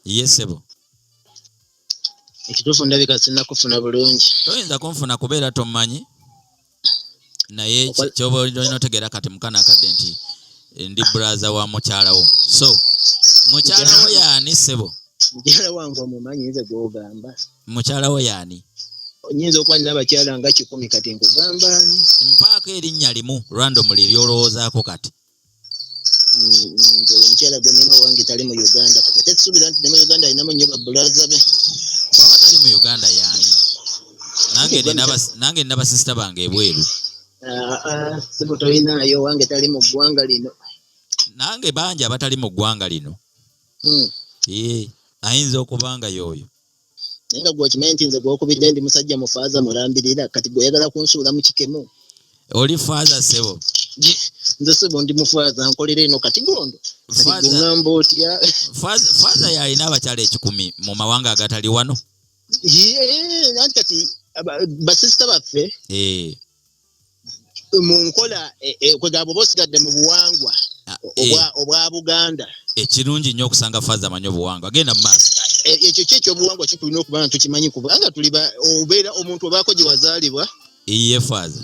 Ye ssebo. Ekituufu ndabika sinnakufuna bulungi. Toyinza kunfuna kubeera tommanyi, naye kyoba olina otegeera kati mukana akadde nti ndi brother wa mukyalawo. So mukyalawo yaani ssebo? Mukyala wange omumanyi nze gw'ogamba? Mukyalawo yaani? Nyinza okuba nina abakyala nga 100, kati nkugamba ani? Mpaako erinnya limu randomly ly'olowoozaako kati. Nze omukyala gwe nnina owange tali mu Uganda kati, ate sisuubira nti ne mu Uganda alinamu nnyo babbulaaza be. Bw'aba tali mu Uganda yaani? Nange nina basisita bange ebweru. Sibu tolinaayo, owange tali mu ggwanga lino. Nange bangi abatali mu ggwanga lino. Ee, ayinza okuba nga y'oyo. Naye nga gwe okimanyi nti nze gw'okubidde ndi musajja mufaaza mulambirira, kati gwe oyagala kunsuula mu kikemo. Oli faaza ssebo? Nze ssebo ndi mufaaza, nkolera eno kati gondo. Kati Faaza- gwe ŋŋamba otya? Faaza yalina abakyala 100 mu mawanga agatali wano. Ye, anti kati basisita baffe mu nkola kwegamba oba osigadde mu buwangwa. Obwa Buganda. Ekirungi nnyo okusanga faaza amanyi obuwangwa. Genda mu maaso. Ekyo kyo ekyobuwangwa kyo tulina okuba nga tukimanyi, kubanga tuli obeera omuntu obaako gye wazaalibwa. Iye faaza.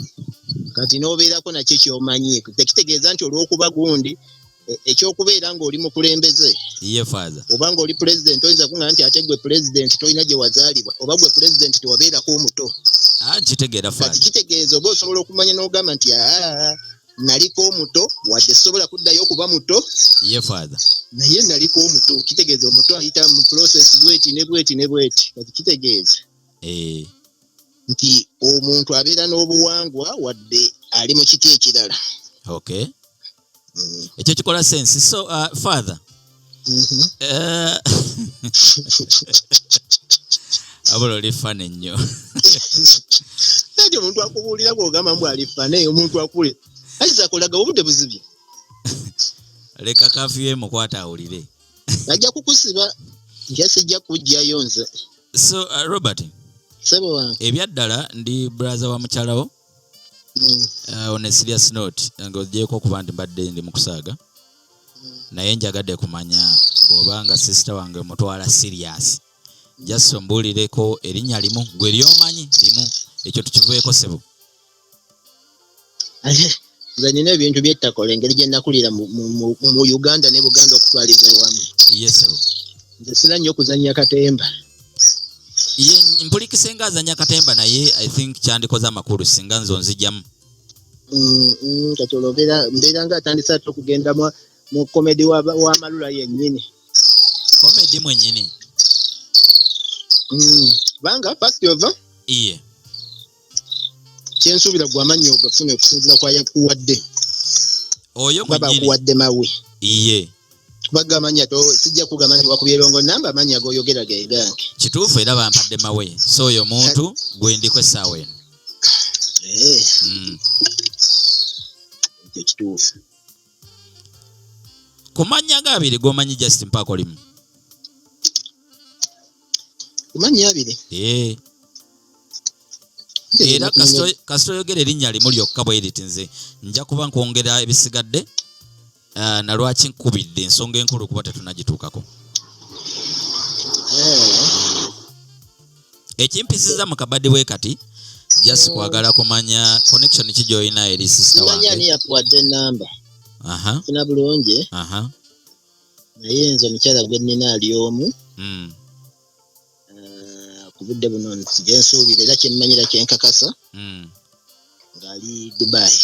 Kati n'obeerako nakyo kyomanyi, tekitegeeza nti olw'okuba gundi ekyokubeera ng'oli mukulembeze. Iye faaza. Oba ng'oli pulezidenti, oyinza kuŋŋamba nti ate gwe pulezidenti tolina gye wazaalibwa, oba gwe pulezidenti tewabeerako omuto. Nkitegeera faaza. Kati kitegeeza oba osobola okumanya n'ogamba nti naliko omuto, wadde sisobola kuddayo okuba muto. Ye faaza. Naye naliko omuto, kitegeeza omuto ayita mu process bweti ne bweti ne bweti. Kati kitegeeza nti omuntu abeera n'obuwangwa wadde ali mu kiti ekirala. Okay. Ekyo kikola sense. So father. Abula oli fane nnyo. Ate omuntu akubuulira gw'ogamba mbu ali fane, omuntu akubuulira. Ayinza kulaga obudde buzibye. Leka kafiyu emukwate awulire. Ajja kukusiba, nja sijja kujjayo nze. So Robert. Ssebo wange. Ebyaddala ndi brother wa mukyala wo. On a serious note, ng'ogyeko okuba nti mbadde ndi mu kusaaga. Naye njagadde kumanya bw'oba nga sister wange omutwala serious. Just ombuulireko erinnya limu, gwe ly'omanyi limu, ekyo tukiveeko ssebo. Nze nina ebintu byettakola engeri gye nakulira mu Uganda ne Buganda okutwaliza ewamu. Ye ssebo. Nze sina nnyo kuzannya katemba. Ye mpulikise nga azannya katemba, naye I think kyandikoze amakulu singa nze onzijjamu. Kati olwo mbeera nga atandise ate okugenda mu komedi wa Malula yennyini. Komedi mwennyini. Kubanga first of all, Iye. Kyensuubira gwe amannya ogafune okusinziira kwa yakuwadde. Oyo Kuba mwennyini. bakuwadde mawe. Iye. Kubaga amannya sijja kugamba nti wakubye longo namba, amannya g'oyogera ge gange. Kituufu era bampadde mawe. So oyo muntu gwe ndiko essaawa eno. Ekyo kituufu. Ku mannya ga abiri g'omanyi just mpaako limu. Ku mannya abiri? Era kasito oyogera erinnya limu lyokka bwe riti nze nja kuba nkwongera ebisigadde, na lwaki nkubidde ensonga enkulu kuba tetunnagituukako. Ekimpisiza mu kabaddi bwe kati, just kwagala kumanya connection ki gy'olina eri sister Simanyi wange. ani yakuwadde ennamba. Sina bulungi. Naye nze omukyala gwe nnina ali omu. Ku budde buno gye nsuubira era kye mmanyira kye nkakasa. Ng'ali Dubai.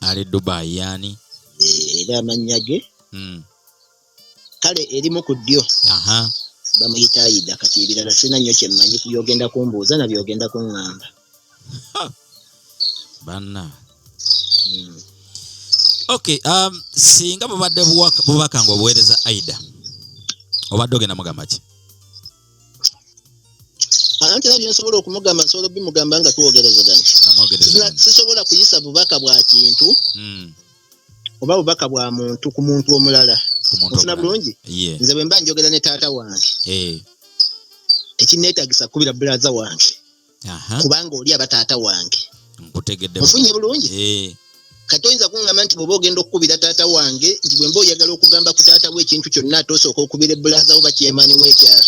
Ali Dubai yaani? Era amannya ge. Kale erimu ku ddyo. Bamuyita Aida, kati ebirala sirina nnyo kye mmanyi ku by'ogenda kumbuuza na by'ogenda kuŋŋamba. Ha! Banna. Okay, singa bubadde bubaka ng'obuweereza Aida, obadde ogenda mugamba ki? Anti era bye nsobola okumugamba, nsobola okubimugamba nga twogerezeganya. Nga mwogerezeganya. Sisobola kuyisa bubaka bwa kintu. Oba bubaka bwa muntu ku muntu omulala. Ku muntu Ofuna omulala. bulungi? Ye. Nze bwe mba njogera ne taata wange. Tekinneetaagisa kukubira brother wange. Kubanga oli aba taata wange. Nkutegedde. Ofunye bulungi? Kati oyinza kuŋŋamba nti bw'oba ogenda okukubira taata wange, nti bwe mba oyagala okugamba ku taata we ekintu kyonna ate osooka okubira brother wo bakyemaani w'ekyalo.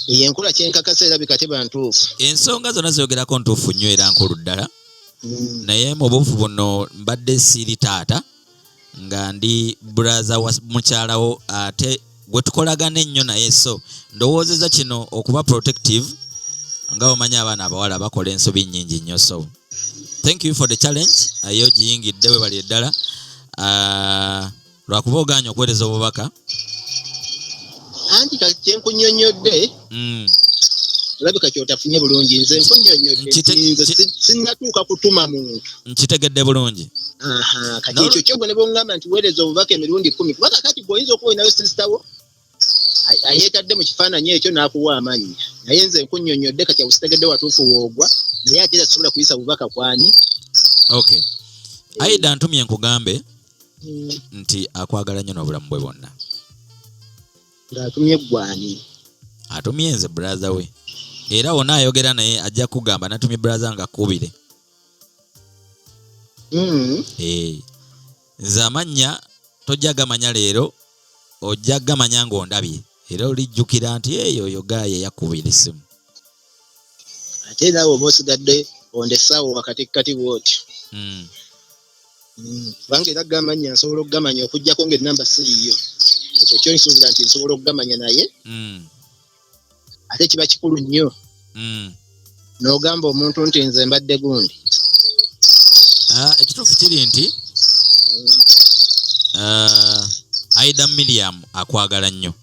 Eyo enkola kyenkakasa erabika teba ntuufu. Ensonga zonna zoyogerako ntuufu nnyo era nkulu ddala. Naye mu buufu buno mbadde siri taata nga ndi brother wa mukyala wo ate gwe tukolagana ennyo naye, so ndowoozezza kino okuba protective nga omanyi abaana abawala bakola ensobi nnyingi nnyo, so thank you for the challenge. Aye ogiyingidde webali eddala. Lwakuba ogaanye okuweereza obubaka. Anti kati kye nkunnyonnyodde, olabika ky'otafunye bulungi. Nze nkunnyonnyodde nti nze sinnatuuka kutuma muntu. Nkitegedde bulungi. Kati ekyo kyo gwe ne bw'oŋŋamba nti weereza obubaka emirundi 10, kuba kaakati gwe oyinza okuba olinayo sister wo, ayeetadde mu kifaananyi ekyo n'akuwa amannya. Naye nze nkunnyonnyodde kati awo sitegedde watuufu woogwa, naye ate era sisobola kuyisa bubaka kwani. Okay. Aida ntumye nkugambe nti akwagala nnyo n'obulamu bwe bwonna. Ng'atumye ggwani? Atumye nze brother we. Era wonna ayogera naye ajja kugamba natumye brother nga akkubire. Nze amannya tojja gamanya leero, ojja gamanya ng'ondabye era olijjukira nti eyo oyo gaaye yakubira essimu. Ate naawe oba osigadde ondesaawo wakati kati bw'otyo. Kubanga era gamannya nsobola okugamanya okuggyako ng'ennamba si yiyo. Ekyo kyo nsuubira nti nsobola okugamanya naye ate kiba kikulu nnyo n'ogamba omuntu nti nze mbadde gundi. Ekituufu kiri nti Aida Miriam akwagala nnyo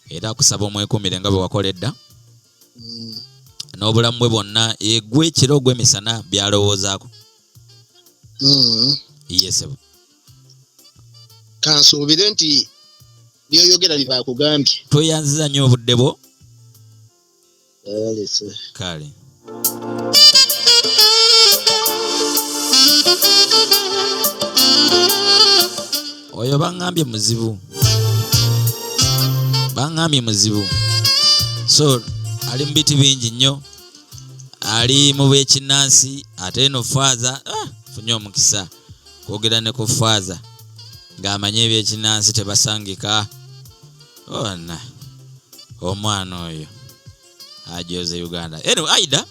era akusaba omwekumire nga bwe wakola edda n'obulamu bwe bwonna egwe ekiro ogw'emisana byalowoozaako. Ye ssebo. Kansuubire nti by'oyogera bye baakugambye. Tweyanziza nnyo obudde bwo. Kale. Oyo baŋŋambye muzibu, baŋŋambye muzibu, so ali mu biti bingi nnyo, ali mu b'ekinnansi ate eno faaza. Funye omukisa kwogera ne ku faaza ng'amanyi ebyekinnansi tebasangika. Ona omwana oyo ajoze Uganda. Anyway, Aida,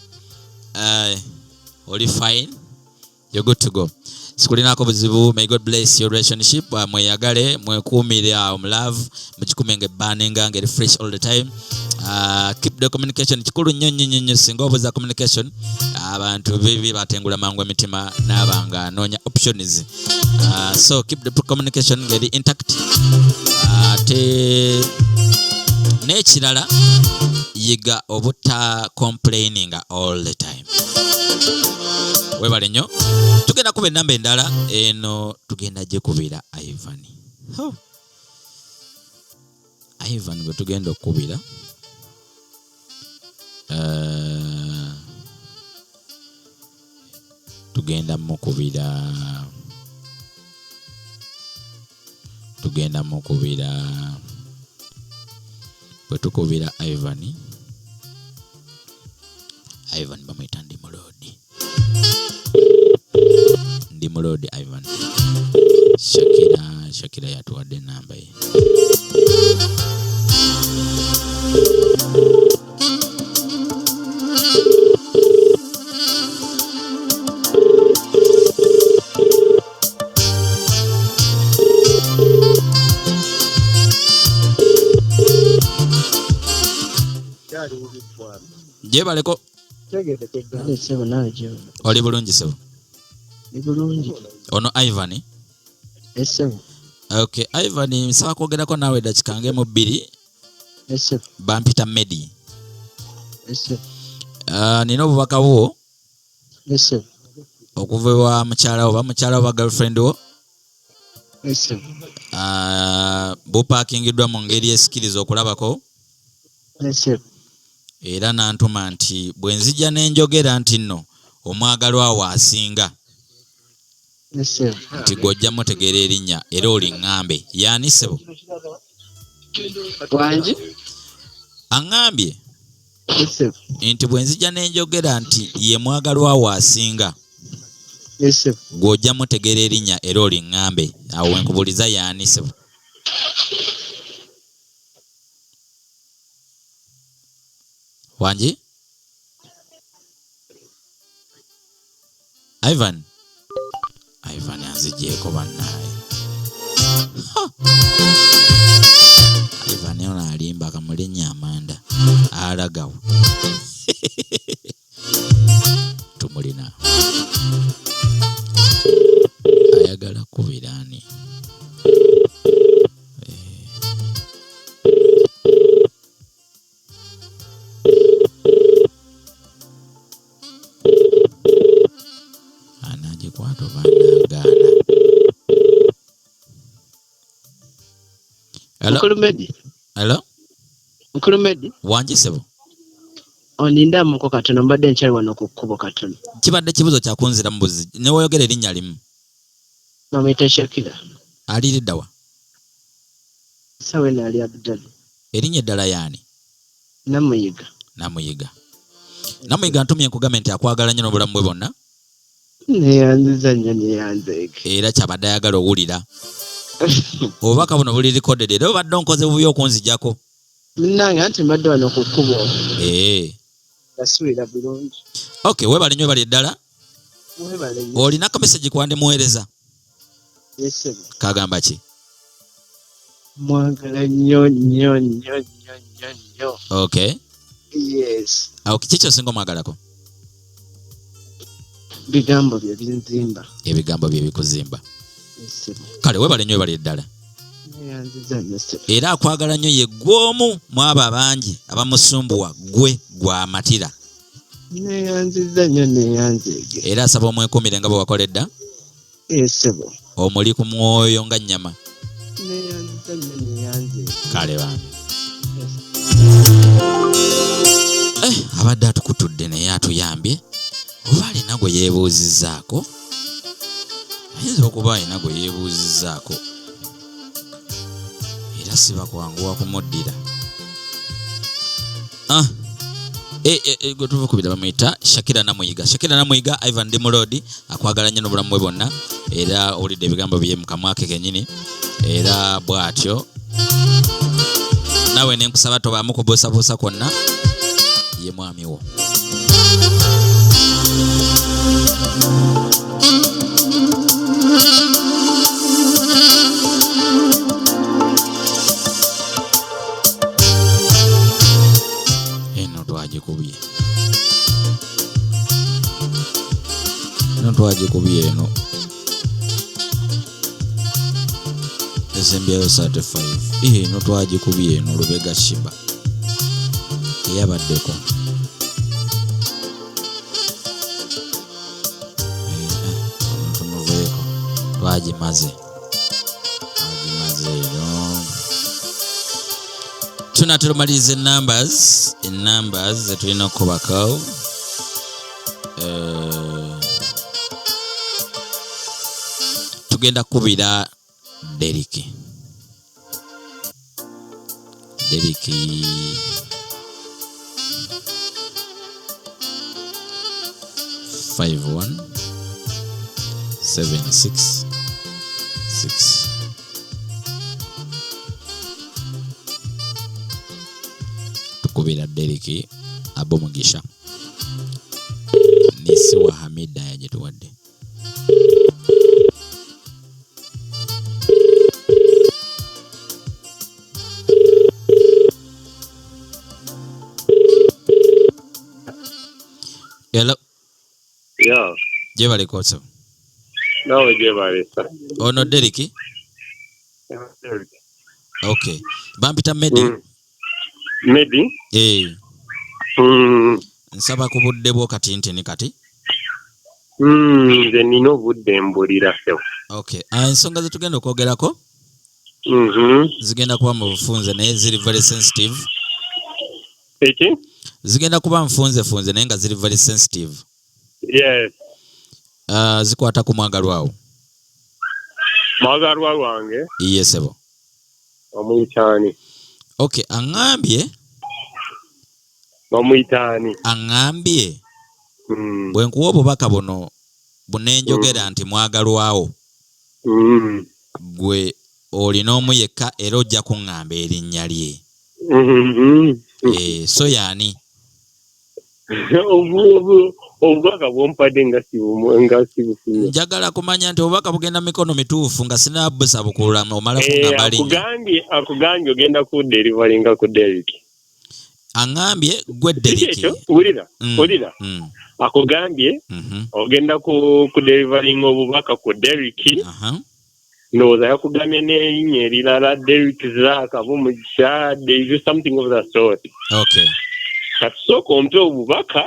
oli fine, you're good to go, sikulinako buzibu. May God bless your relationship. Mweyagale, mwekuumire awo mu love, mugikume nga ebbaninga nga eri fresh all the time. Keep the communication, kikulu nnyo nnyo nnyo nnyo. Singa obuza communication, abantu bibi batengula mangu emitima n'aba nga anoonya options. So keep the communication ng'eri intact. Ate n'ekirala, yiga obuta complaining all the time. Webale nnyo. Tugenda kuba enamba endala eno, tugenda gikubira Ivan. Huh. Ivan gwe tugenda okukubira, tugenda mukubira. Bwe tukubira Ivan, Ivan bamuyita Ndimulodi, Ndimulodi Ivan. Shakira, Shakira yatuwadde enamba ye. Gyebaleko. Ssebo, naawe gyo. Oli bulungi ssebo? Ndi bulungi. Ono Ivan? Ssebo. Okay, Ivan, nsaba kwogerako naawe eddakiika ng'emu bbiri. Ssebo. Bampita Medi. Ssebo. Nina obubaka bwo Ssebo. okuva ewa mukyala wo, oba mukyala wo oba girlfriend wo. Ssebo. Bupaakingiddwa mu ngeri esikiriza okulabako. Ssebo. Era n'antuma nti bwe nzija ne njogera nti nno omwagalwa wo asinga, Ssebo. nti gw'ojja mutegeera erinnya era oliŋŋambe yaani ssebo. Wangi? Aŋŋambye Ssebo. nti bwe nzija ne njogera nti ye mwagalwa wo asinga, Ssebo. gw'ojja mutegeera erinnya era oliŋŋambe. Awo wenkubuuliza, yaani ssebo? Wangi Ivan? Ivan anzigyeko bannaaye. Ha! Ivan ono alimba, kamulinnya amanda alagawo tumulina. Ayagala kubira ani? Eh. Anagikwata oba anaagaana? Hello? Mukulu Medi. Hello? Mukulu Medi. Wangi ssebo? Onindamuko katono, mbadde nkyali wano ku kkubo katono. Kibadde kibuzo kyakunzira mu buzi newoyogera erinnya limu. Bamuyita Shakira. Aliriddawa? Sawa eno ali Abu Dhabi. Erinnya eddala yaani? Namuyiga. Namuyiga. Namuyiga ntumye nkugambe nti akwagala nnyo n'obulamu bwe bwonna. Neyanziza nnyo neyanzeeke. Era kyabadde ayagala owulira. Obubaka buno buli recorded era obadde onkoze bubi okunzijako. Munnange anti mbadde wano ku kkubo. Eh. Nga siwulira bulungi. Okay, webale nnyo webale ddala. Webale nnyo. Olina ka message kwandimuweereza? Yes, ssebo. Kagamba ki? Mwagala nnyo nnyo nnyo nnyo nnyo nnyo. Okay. Yes. Awo kiki kyosinga omwagalako? Bigambo bye binzimba. Ebigambo bye bikuzimba. Yes, ssebo. Kale webale nnyo webale ddala. Neyanziza nnyo ssebo. Era akwagala nnyo ye ggwe omu mu abo abangi abamusumbuwa ggwe gw'amatira. Neyanziza nnyo neyanzeege. Era asaba omwekumire nga bwe wakola edda. Ee ssebo. Omuli ku mwoyo nga nnyama. Neyanziza nnyo neyanzeege. Kale bambi. Eh, abadde atukutudde naye atuyambye oba alina gwe yeebuuzizzaako ayinza okuba alina gwe yeebuuzizzaako era siba kwanguwa kumuddira ah. E, e, e, gwe tuvukubira bamuyita Shakira Namuyiga. Shakira Namuyiga Ivan Dimulodi akwagala nnyo n'obulamu bwe bwonna era owulidde ebigambo bye mu kamwa ke kennyini era bw'atyo nawe ne nkusaba tobaamu kubuusabuusa kwonna ye mwami wo. Eno twagikubye, eno twagikubye, eno esembyayo 35. Eno twagikubye, eno Lubega Shiba eyabaddeko. Tumuveeko, twagimaze, twagimaze eno. Tunatera omaliriza enumbers, enumbers zetulina okukubako. Eh, tugenda kukubira Deriki. Deriki 51766. Tukubira Deriki Abomugisha Nisiwa Hamida yagituwadde. Hello. Yeah, Gyebaleko ssebo. Naawe gyebalesa. Ono Deriki? Okay. Bampita Medi. Medi? Eh. Nsaba ku budde bwo kati nti ni kati. Nze nina obudde mbulira ssebo. Okay. Ensonga ze tugenda okwogerako zigenda kuba mu bufunze naye ziri very sensitive. Eki? Zigenda kuba nfunzefunze naye nga ziri very sensitive. Yes. Zikwata ku mwagalwa wo. Mwagalwa wange? Iye ssebo. Omuyitaani. Okay, aŋŋambye. Bamuyitaani. Aŋŋambye. Bwe nkuwa obubaka buno bunenjogera nti mwagalwawo. Gwe olina omu yekka era ojja kuŋŋamba erinnya lye. So yaani? Obubaka bwompadde nga sibufunye. Njagala kumanya nti obubaka bugenda mikono mituufu nga sinabusabukulula omala kuŋŋamba linnya. Akugambye ogenda ku delivery ku Derek. Aŋŋambye gwe Derek. Ekyo, wulira, wulira. Akugambye ogenda ku delivering obubaka ku Derek. Ndowooza yakugambye n'erinnya erirala, Derek Zack Abomugisha, there is something of the sort. Okay. Kati sooka ompe obubaka,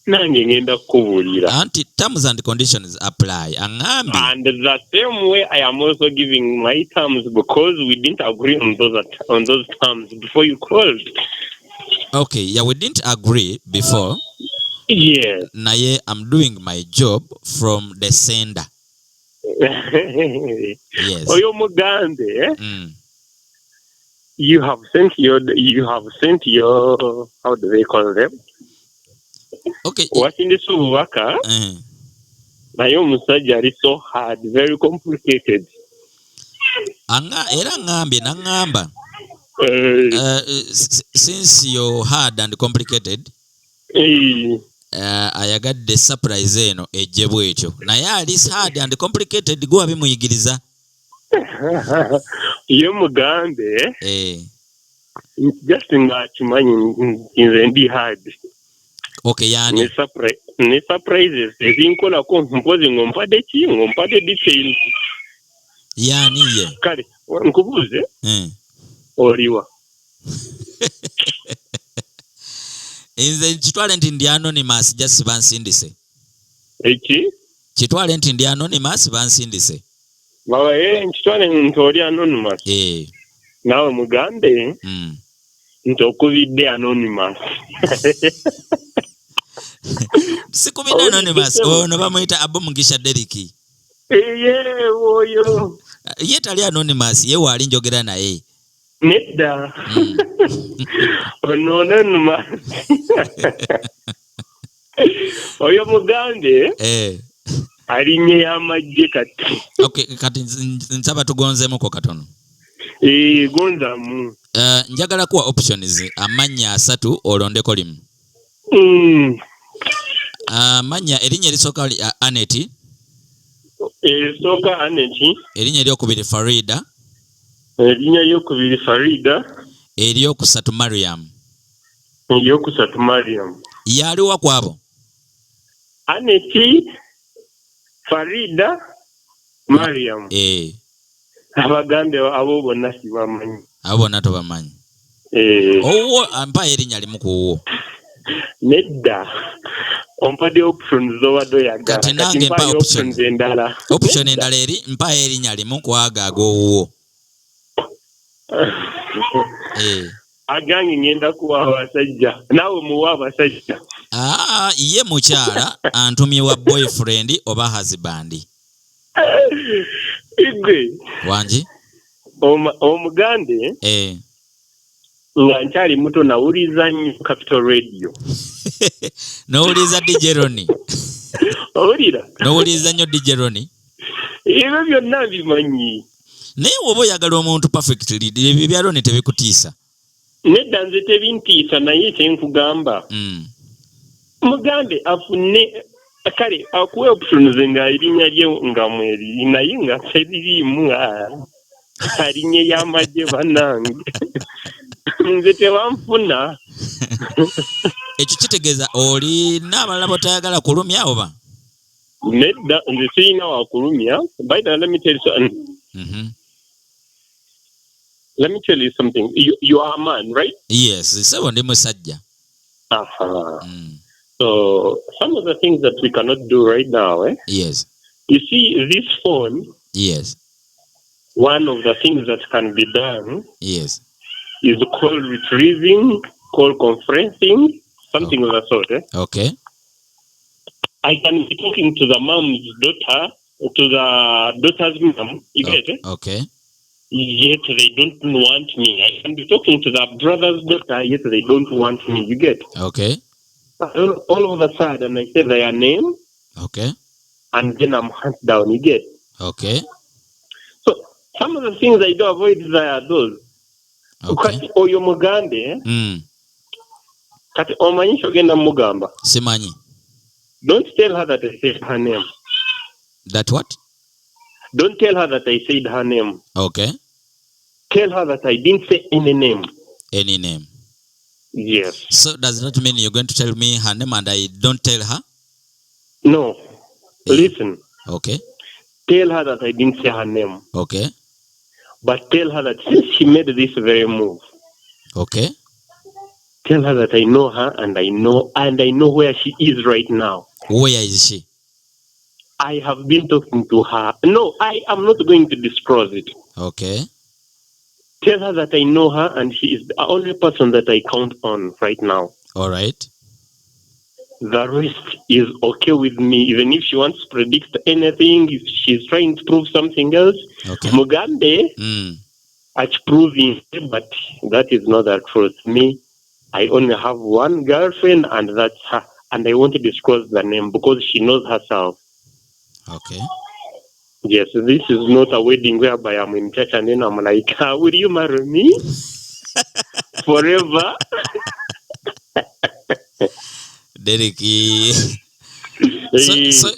nange ngenda kukubuulira. Anti terms and conditions apply. Aŋŋambye. And the same way I am also giving my terms because we didn't agree on those terms before you called. Okay, yeah, we didn't agree before. Yes. Naye I'm doing my job from the sender. Yes. Oyo mugambe, You have sent your, how do they call them? Okay. Wasindise obubaka. Naye omusajja ali so hard, very complicated. Anga era ngambye nangamba. Since you're hard and complicated, ayagadde surprise eno ejje bwetyo, naye ali hard and complicated gwe wabimuyigiriza. Ye mugambe just ng'akimanyi nti nze ndi hard. Okay, yani ne surprises ezinkolako, mpozi ng'ompadde ki, ng'ompadde details. Yani ye? Kale nkubuuze, oliwa? Nze kitwale nti ndi anonymous, just bansindise. Eki? Kitwale nti ndi anonymous, bansindise. Baba, nkitwale nti oli anonymous. Naawe mugambe nti okubidde anonymous. Sikubidde anonymous, ono bamuyita Abu Mugisha Derrick. Eye, oyo. Ye tali anonymous, ye waali njogera naye. Nedda. Ono anonymous. Oyo mugambe alinye y'amagye kati. Okay, kati nsaba tugonzeemuko katono. Gonzamu. Njagala kuwa options amannya 3 olondeko limu. Amannya, erinnya erisooka li Aneti. Erisooka Aneti. Erinnya eryokubiri Farida. Erinnya eryokubiri Farida. Eryokusatu Mariam. Eryokusatu Mariam. Yaliwa kwabo? Aneti, Farida, Mariam. Abagambe abo bonna sibamanyi. Abo bonna tobamanyi. Owuwo ampa erinnya limu ku wuwo. Nedda. Ompadde options z'obadde oyagala. Kati nange mpa mpayo options endala. Option endala eri mpa erinnya limu ku ago ag'owuwo. Agange ngenda kuwa abasajja. Naawe muwe abasajja. Ye mukyala antumye wa boyfriend oba husband. Igwe. Wangi? Omugande. Nga nkyali muto nawuliza nnyo Capital Radio. N'owuliza DJ Ronnie. Owulira? N'owuliza nnyo DJ Ronnie. Ebyo byonna mbimanyi. Naye bw'oba oyagala omuntu perfectly, ebyo bya Ronnie tebikutiisa. Nedda nze tebintiisa, naye kye nkugamba. Mugambe afune, kale akuwe options nga erinnya lye nga mweri, naye nga teririimu, alinnya y'amagye bannange. Nze tebanfuna. Ekyo kitegeeza olina abalala b'otayagala kulumya oba? Nedda, nze sirina wa kulumya. By the way, let me tell you something. Let me tell you something. You are a man, right? Yes, sebo ndi musajja. So some of the things that we cannot do right now, Yes. You see this phone? Yes. One of the things that can be done, Yes, is call retrieving, call conferencing, something of the sort. Okay. I can be talking to the mom's daughter, to the daughter's mom, you get it? Okay. Yet they don't want me. I can be talking to the brother's daughter, yet they don't want me, you get? Okay. All of a sudden, I say their name. Okay. And then I'm hunt down, you get? Okay. So, some of the things I do avoid are those. Okay. Kati oyo mugambe, kati omanyi ky'ogenda mugamba? Simanyi. Don't tell her that I said her name. That what? Don't tell her that I said her name. Okay. Tell her that I didn't say any name. Any name. Yes. So does that mean you're going to tell me her name and I don't tell her? No. Listen. Okay. Tell her that I didn't say her name. Okay. But tell her that since she made this very move. Okay. Tell her that I know her and I know where she is right now. Where is she? I have been talking to her. No, I am not going to disclose it. Okay. Tell her that I know her and she is the only person that I count on right now. All right. The rest is okay with me. Even if she wants to predict anything, if she's trying to prove something else, okay. Mugambe, at proving, but that is not the truth. Me, I only have one girlfriend and that's her. And I want to disclose the name because she knows herself. Okay. Yes, this is not a wedding whereby I'm in church and then I'm like, ah, will you marry me forever? Derek,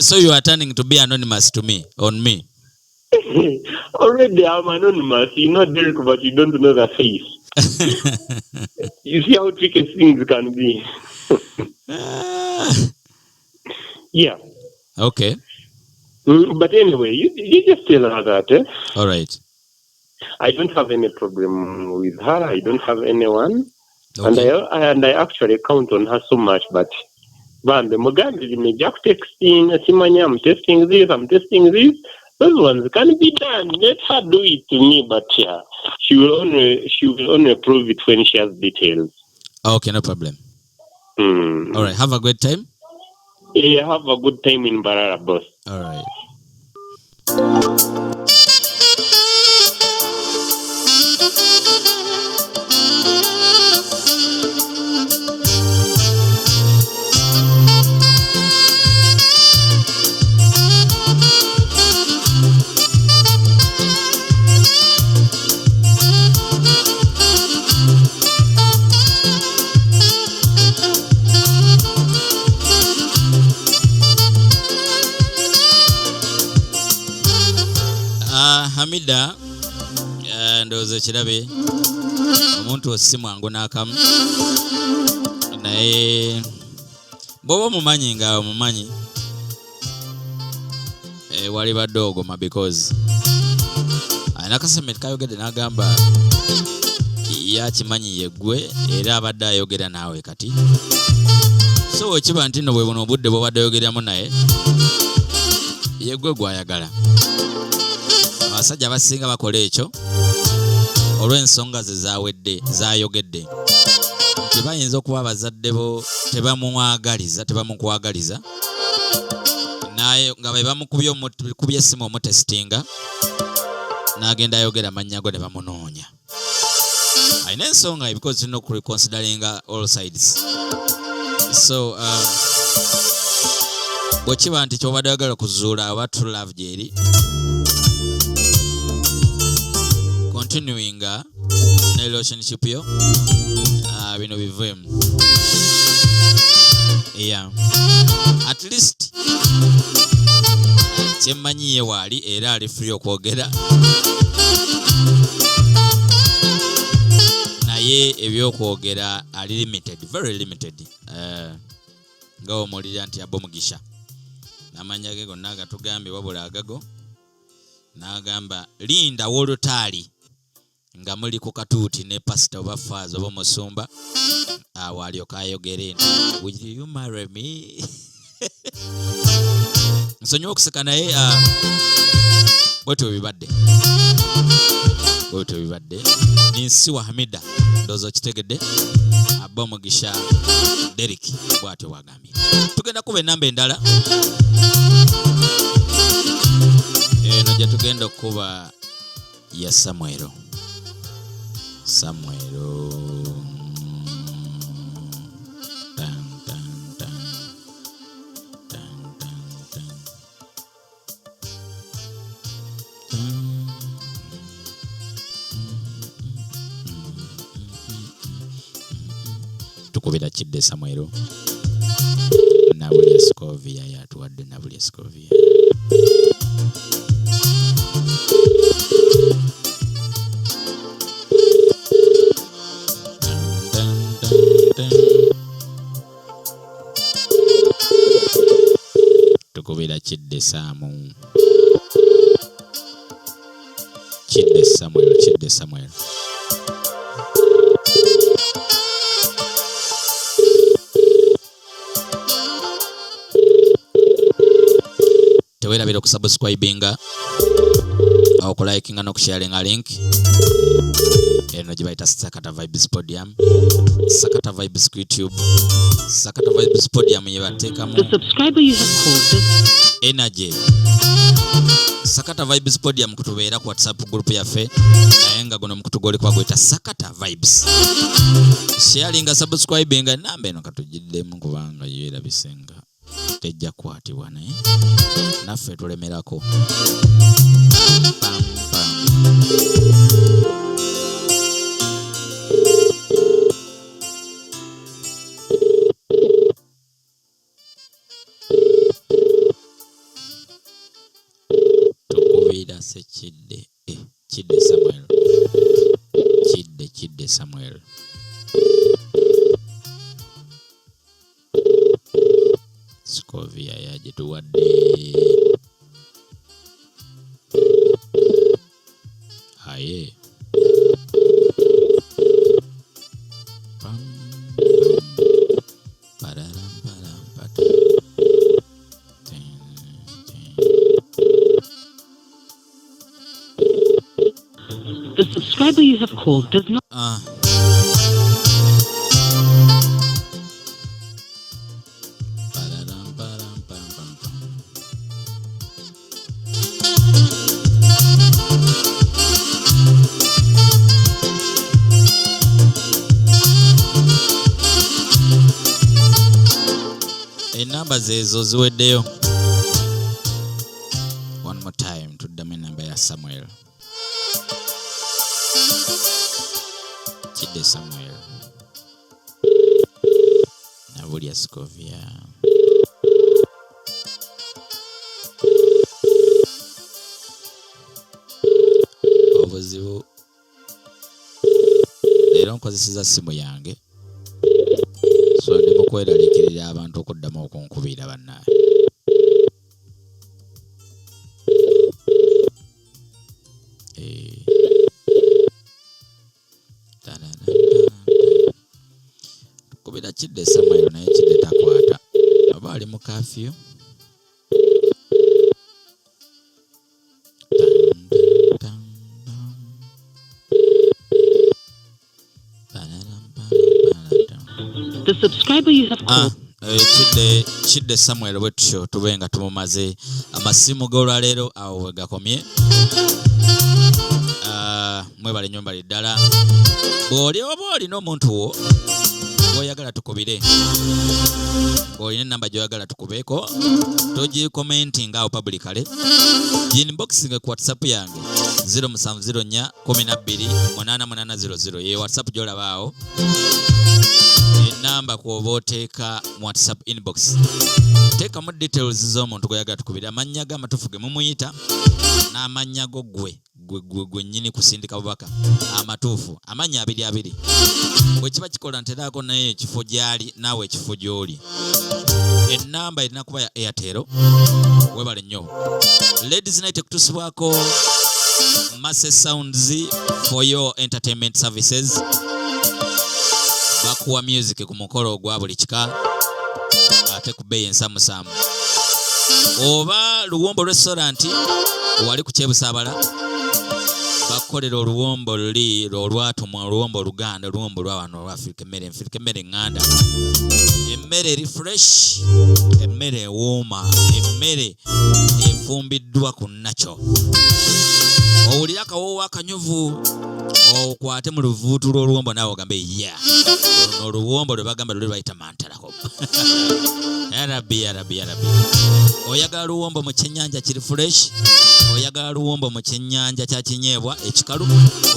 so you are turning to be anonymous to me, on me. Already I'm anonymous. You know Derek, but you don't know the face. You see how tricky things can be. Yeah. Okay. But anyway, you just tell her that. All right. I don't have any problem with her. I don't have anyone. Okay. And I actually count on her so much, but bambi mugambe bino ejja kutexting, simanya, I'm testing this, I'm testing this. Those ones can be done. Let her do it to me, but yeah, she will only prove it when she has details. Okay, no problem. All right, have a great time. Yeah, have a good time in Mbarara, boss. All right. Hamida, ndowooza ekirabe omuntu osi mwangu n'akamu, naye bw'oba omumanyi nga omumanyi, wali badde ogoma because alina akasementi kayogedde n'agamba yakimanyi yeggwe era abadde ayogera naawe kati. So wekiba nti nno bwe buno obudde bw'obadde oyogeramu naye yeggwe gw'ayagala. Abasajja abasinga bakola ekyo olw'ensonga ze zawedde, zayogedde nti bayinza okuba abazadde bo tebamwagaliza, tebamukwagaliza, naye nga be bamukubye kubye essimu omutesitinga n'agenda ayogera amannya go ne bamunoonya. Alina ensonga because tulina okureconsideringa all sides. So bwe kiba nti ky'obadde oyagala okuzuula oba true love gy'eri, continuing ne relationship yo, bino biveemu. Yeah. At least kyemmanyi ye waali era ali free okwogera, naye ebyokwogera ali limited, very limited. Nga omuwulira nti abo Mugisha n'amannya ge gonna agatugambye wabula agago n'agamba linda wolutaali nga muli ku katuuti ne pasita oba faaza oba omusumba, awo alyoka ayogere nti will you marry me? Nsonyiwa okuseka naye bwetyo bibadde, bwetyo bibadde. Ninsiwa Hamida ndowooza okitegedde, Abba Omugisha Derek bw'atyo bw'agambye. Tugenda kuba ennamba endala eno gye tugenda okuba ya Samuel. Samuel. Tan, tan, tan. Tan, tan, tan. Tan. Tukubira kidde Samuel. Nabulya Scovia yatuwadde Nabulya Scovia. Tukubira kidde Samu. Kidde Samuel, kidde Samuel. Teweerabira okusubscribinga, okulikinga n'okusharinga link eno gye bayita Sakata Vibes Podium, Sakata Vibes ku YouTube, Sakata Vibes Podium ye bateekamu The subscriber you have called does energy. Sakata Vibes Podium kutubeera ku WhatsApp group yaffe, naye nga guno omukutu gw'oli kuba gweta Sakata Vibes. Sharinga, subscribinga, namba eno katugiddemu kubanga yo erabise nga Tejja kukwatibwa naye naffe tulemerako. Pam, pam. Tukubira Sekidde, Kidde Samuel. Kidde, Kidde Samuel. Scovia yagituwadde. Aye. Pam, pam. Pararam, param, pat. Ten, ten. The subscriber you have called does not. Pararam, param, pam, pam, pam. Enamba zeezo ziweddeyo. One more time, tuddamu enamba ya Samuel. Kidde Samuel. Nabulya Scovia. Obuzibu leero nkozeseza simu yange, so ndi mu kweraliikirira abantu okuddamu okunkubira bannange. Tukubira Kidde Samuel naye Kidde takwata, oba ali mu kafyu. The subscriber you have called. Kidde Samuel bwe tutyo tube nga tumumaze amasimu g'olwaleero awo we gakomye. Mwebale nnyo mbali ddala. Bw'oli oba olina omuntu wo gw'oyagala tukubire, ng'olina ennamba gy'oyagala tukubeeko, togikomentinga awo publicly. Ginboxing ku WhatsApp yange zero musanvu zero nnya kumi na bbiri munaana munaana zero zero. Ye WhatsApp gy'olaba awo. Ennamba kw'oba oteeka mu WhatsApp inbox. Teekamu details z'omuntu gw'oyagala tukubire, amannya ge amatuufu ge mumuyita n'amannya go ggwe, gwe, gwe, gwe nnyini kusindika bubaka amatuufu, amannya abiri abiri. Bwe kiba kikola nteraako naye ekifo gy'ali naawe ekifo gy'oli. Ennamba erina kuba ya Airtel. Weebale nnyo. Ladies Night ekutuusibwako Masse Sounds for your entertainment services. Bakuwa music ku mukolo ogwa buli kika ate ku bbeeyi ensamusaamu. Oba Luwombo Restaurant wali ku Kyebusaabala, bakukolera oluwombo luli olwatumwa, oluwombo Oluganda, oluwombo lwa wano olwa Afrika, emmere Afrika, emmere eŋŋanda, emmere eri fresh, emmere ewooma, emmere efumbiddwa ku nakyo. Owulira akawoowo akanyuvu, okwate mu luvuutu lw'oluwombo naawe ogambe ya luno oluwombo lwe bagamba luli lwayita mantalako. Ya Rabbi, ya Rabbi, ya Rabbi. Oyagala luwombo mu kyennyanja kiri fresh, oyagala luwombo mu kyennyanja kya kinyeebwa ekikalu,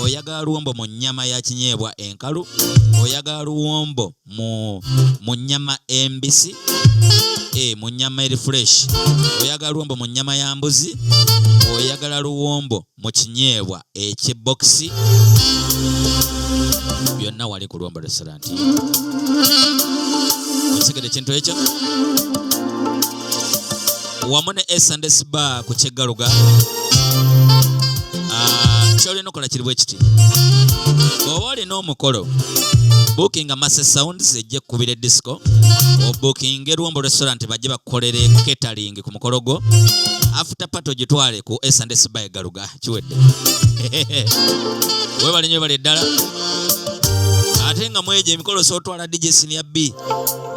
oyagala luwombo mu nnyama ya kinyeebwa enkalu, oyagala luwombo mu nnyama embisi, mu nnyama eri fresh, oyagala luwombo mu nnyama ya mbuzi, oyagala luwombo mu kinyeebwa eky'ebokisi, byonna wali ku Luwombo Restaurant. Okitegedde ekintu ekyo? Wamu ne S&S Bar ku Kyeggaluga. Ky'olina okukola kiri bwe kiti. Bw'oba olina omukolo, bookinga Masse Sounds ejje ekkubira disco, obookinge Luwombo Restaurant bajje bakukolere catering ku mukolo gwo. After party ogitwale ku S&S Bar Eggaluga, kiwedde. Weebale nnyo, weebale ddala. Ate nga mwegyo emikolo sootwala DJ Senior B.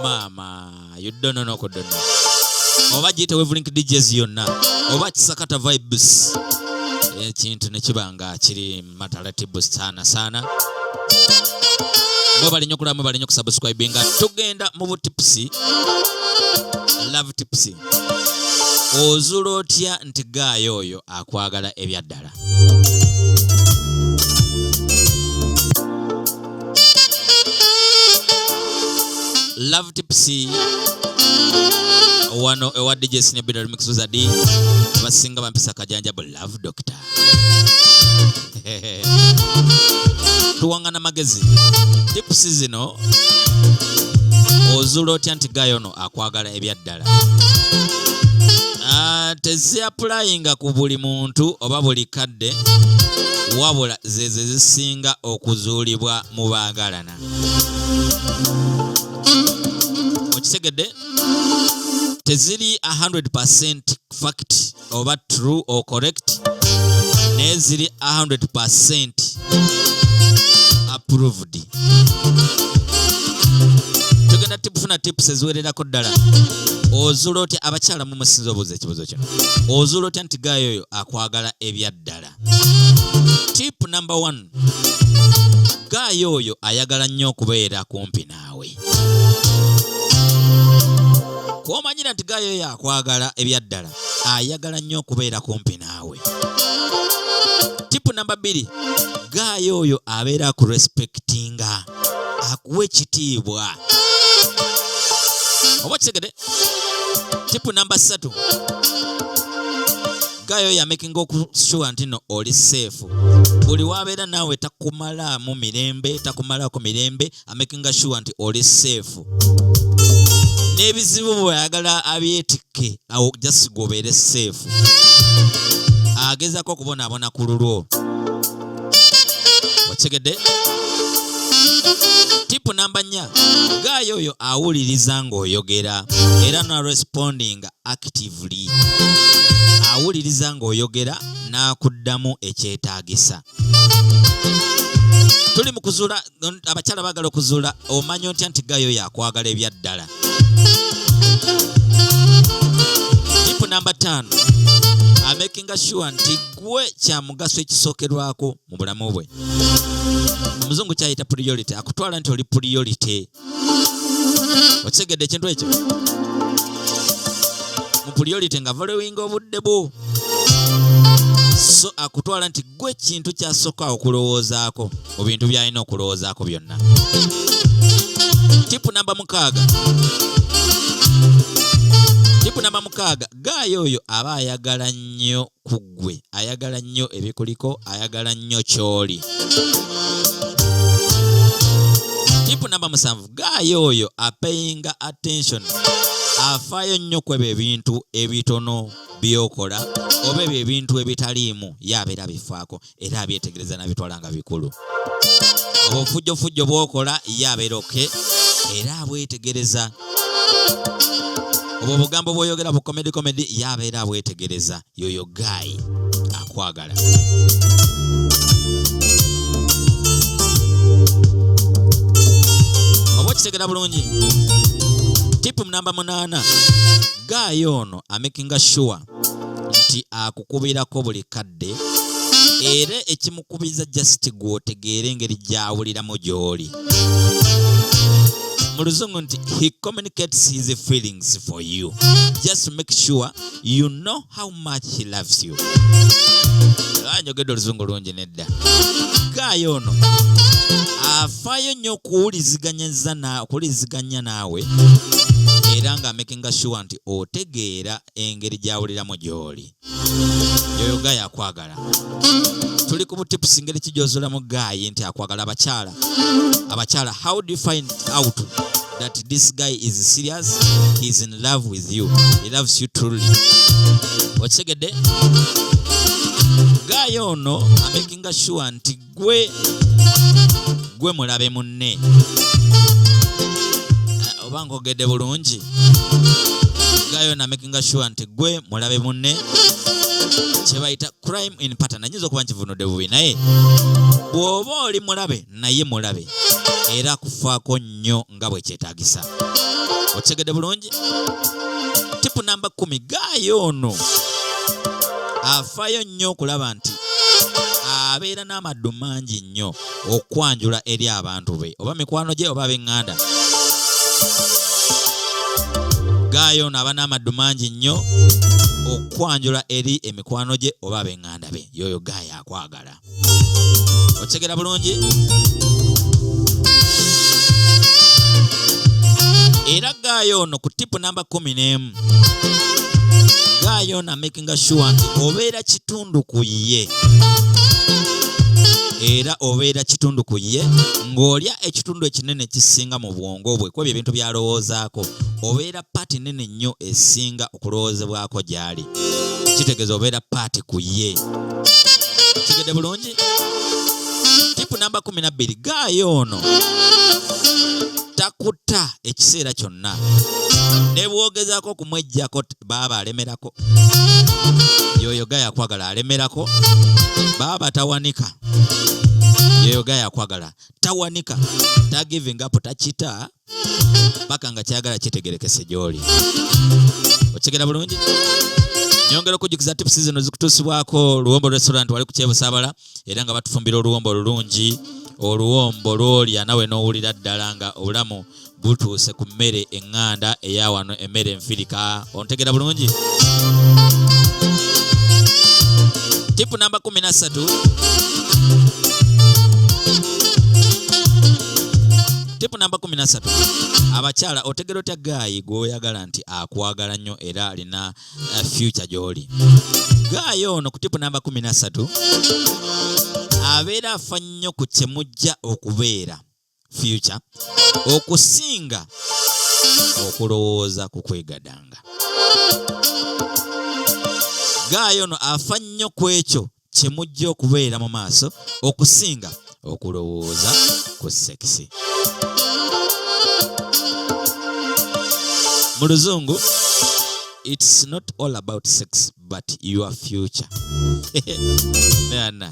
Maama, you don't know n'okuddono. Oba giyite Wavelink DJs yonna, oba Kisakata Vibes. Ekintu ne kiba nga kiri matalatibu sana sana. Mwebale nnyo okulaba, mwebale nnyo okusubscribinga. Tugenda mu butipsi. Love tips. Ozuula otya nti guy oyo akwagala ebyaddala? Love tips wano ewa DJ Senior B Remix Wizard, basinga bampisa kajanjabu Love Doctor. Tuwangana magezi. Tips zino ozuula otya nti guy ono akwagala ebyaddala? Teziapplyinga ku buli muntu oba buli kadde, wabula zezo zisinga okuzuulibwa mu baagalana. Okitegedde? Teziri 100% fact oba true or correct, naye ziri 100% approved. Tugenda kufuna tips eziwererako ddala. Ozuula otya, abakyala mumusinza obuuza ekibuuzo kino, ozuula otya nti guy oyo akwagala ebyaddala? Tip number 1, guy oyo ayagala nnyo okubeera kumpi naawe. Kw'omanyira nti guy oyo akwagala ebyaddala, ayagala nnyo okubeera kumpi naawe. Tip namba 2, guy oyo abeera akurespectinga, akuwa ekitiibwa. Oba okitegedde? Tip namba 3, guy oyo amakinga okusure nti no oli safe. Buli wabeera naawe takumalaamu mirembe, takumalaako mirembe, amakinga sure nti oli safe. N'ebizibu bw'ayagala abyetikke, awo just gwe obeere safe. Agezaako okubonaabona ku lulwo. Okitegedde? Tip namba 4, guy oyo awuliriza ng'oyogera era n'arespondinga actively. Awuliriza ng'oyogera n'akuddamu ekyetaagisa. Tuli mu kuzuula, abakyala baagala okuzuula omanya otya nti guy oyo akwagala ebyaddala. Tip namba 5, amakinga sure nti gwe kya mugaso ekisookerwako mu bulamu bwe. Omuzungu kyayita priority, akutwala nti oli priority. Okitegedde ekintu ekyo? Mu priority nga valuinga obudde bwo, so akutwala nti gwe kintu kyasooka okulowoozaako mu bintu by'alina okulowoozaako byonna. Tip namba 6, tip namba 6, guy oyo aba ayagala nnyo ku ggwe, ayagala nnyo ebikuliko, ayagala nnyo ky'oli. Tip namba 7, guy oyo apayinga attention, afaayo nnyo ku ebyo ebintu ebitono by'okola oba ebyo ebintu ebitaliimu, ye abeera abifaako era abyetegereza n'abitwala nga bikulu. Obufujjofujjo bw'okola ye abeera okay era abwetegereza. Obwo obugambo bw'oyogera bu comedy comedy ye abeera abwetegereza. Yoyo guy akwagala. Oba okitegera bulungi? Tip namba 8, guy ono amakinga sure nti akukubirako buli kadde, era ekimukubiza just gw'otegeere engeri gy'awuliramu gy'oli. Mu luzungu nti he communicates his feelings for you, just make sure you know how much he loves you. Njogedde oluzungu lungi nedda. Guy ono afaayo nnyo okuwuliziganya naawe era nga makinga sure nti otegeera engeri gy'awuliramu gy'oli. Yoyo guy akwagala. Tuli ku butips ngeri ki gy'ozuulamu guy nti akwagala. Abakyala, abakyala, how do you find out that this guy is serious, he is in love with you, he loves you truly? Okitegedde? Guy ono amakinga sure nti gwe mulabe munne. Oba nkogedde bulungi? Guy ono amakinga sure nti gwe mulabe munne, kye bayita crime in partner. Nyinza okuba nkivunudde bubi, naye bw'oba oli mulabe naye mulabe era akufaako nnyo nga bwe kyetaagisa. Okitegedde bulungi? Tip namba 10, guy ono afaayo nnyo okulaba nti abeera n'amaddu mangi nnyo okwanjula eri abantu be oba mikwano gye oba ab'eŋŋanda. Guy ono aba n'amaddu mangi nnyo okwanjula eri emikwano gye oba ab'eŋŋanda be. Yoyo guy akwagala. Okitegera bulungi? Era guy ono ku tip namba 11, guy ono amakinga sure nti obeera kitundu ku ye, era obeera kitundu ku ye ng'olya ekitundu ekinene ekisinga mu bwongo bwe, kwebyo ebintu by'alowoozaako. Obeera part nene nnyo esinga okulowoozebwako gy'ali, kitegeeza obeera part ku ye. Kitegedde bulungi? Tip namba 12, guy ono takuta ekiseera kyonna, ne bw'ogezaako okumweggyako baaba alemerako. Yoyo guy akwagala alemerako, baaba tawanika. Yoyo guy akwagala tawanika, tagiving up, takita paka nga kyagala kitegerekese gy'oli. Okitegera bulungi? Nyongera okujjukiza, tips zino zikutuusibwako Luwombo Restaurant, wali ku Kyebusabala, era nga batufumbira oluwombo olulungi, oluwombo lw'olya nawe n'owulira ddala nga obulamu butuuse ku mmere eŋŋanda eya wano, emmere enfirika. Ontegera bulungi? Tip namba 13, tip namba 13, abakyala, otegera otya guy gw'oyagala nti akwagala nnyo era alina future gy'oli? Guy ono ku tip namba 13 abeera afa nnyo ku kye mujja okubeera future okusinga okulowooza ku kwegadanga. Guy ono afa nnyo ku ekyo kye mujja okubeera mu maaso okusinga okulowooza ku sex. Mu luzungu, it's not all about sex but your future. Nana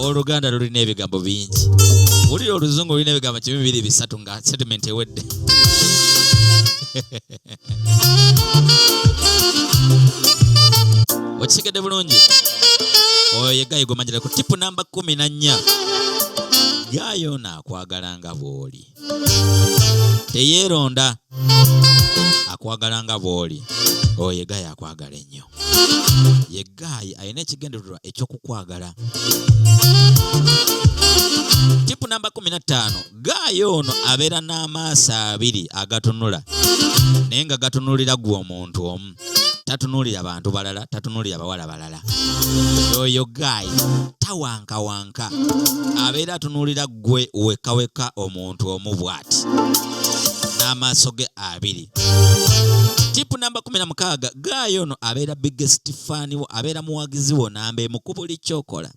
oluganda lulina ebigambo bingi, wulira oluzungu lulina ebigambo kibi bibiri bisatu nga statement ewedde. Okitegedde bulungi? Oyo ye guy gwemanyira ku tip namba 14. Guy ono akwagala nga bw'oli, teyeeronda, akwagala nga bw'oli. Oyo ye guy akwagala ennyo, ye guy alina ekigendererwa ekyokukwagala. Tip namba 15, guy ono abeera n'amaaso abiri agatunula, naye nga gatunulira gwe omuntu omu, tatunuulira bantu balala, tatunuulira bawala balala. Oyo guy tawankawanka, abeera atunuulira gwe wekka wekka, omuntu omu bw'ati n'amaaso ge abiri. Tip namba 16, guy ono abeera biggest fan wo, abeera muwagizi wo namba emu ku buli kyokola.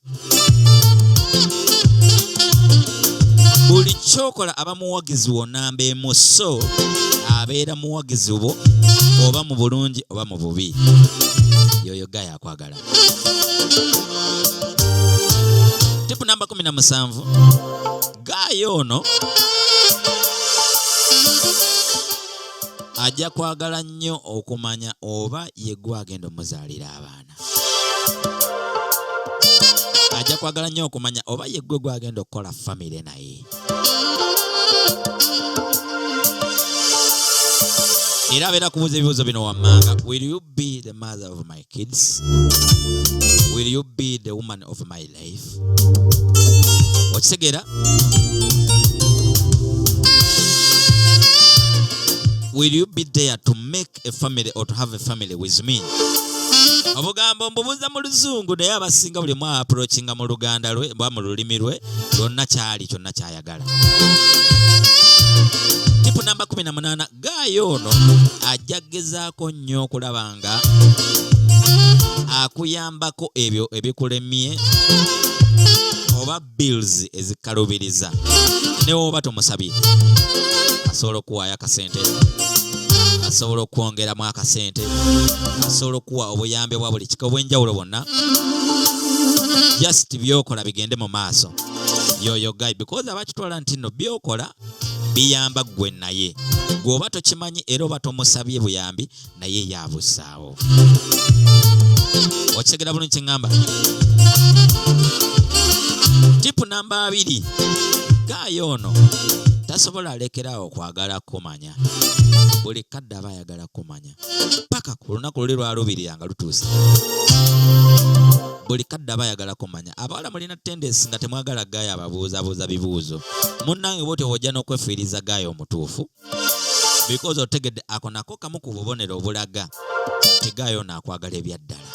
Buli kyokola aba muwagizi wo namba emu, so abeera muwagizi wo oba mu bulungi oba mu bubi. Yoyo guy akwagala. Tip namba 17, guy ono ajja kwagala nnyo okumanya oba ye gwe agenda omuzaalira abaana. Ajja kwagala nnyo okumanya oba ye gwe gwagenda okukola famire naye. Era abeera kubuuza ebibuuzo bino wammanga: will you be the mother of my kids? Will you be the woman of my life? Okitegeera? Will you be there to make a family or to have a family with me? Obugambo mbubuuza mu luzungu, naye abasinga buli mu approachinga mu luganda lwe oba mu lulimi lwe lwonna kyali kyonna kyayagala. Tip namba 18, guy ono ajja gezaako nnyo okulaba nga akuyambako ebyo ebikulemye oba bills ezikalubiriza, ne woba tomusabye asobola okuwaayo akasente, asobola okwongeramu akasente, asobola okuwa obuyambi bwa buli kika obw'enjawulo bwonna, just byokola bigende mu maaso. Yoyo guy, because abakitwala nti nno byokola biyamba ggwe, naye gwe tokimanyi era oba tomusabye buyambi, naye yabusaawo. Okitegera bulungi kyeŋŋamba? Tip namba 20, guy ono Tasobola alekerawo kwagala kumanya. Buli kadde aba ayagala kumanya paka ku lunaku luli lwalubirira nga lutuuse. Buli kadde aba ayagala kumanya. Abawala mulina tendensi nga temwagala guy ababuuzabuuza bibuuzo. Munnange, bwotyo bw'ojja n'okwefiiriza guy omutuufu, because otegedde ako nako kamu ku bubonero obulaga nti guy ono akwagala ebyaddala,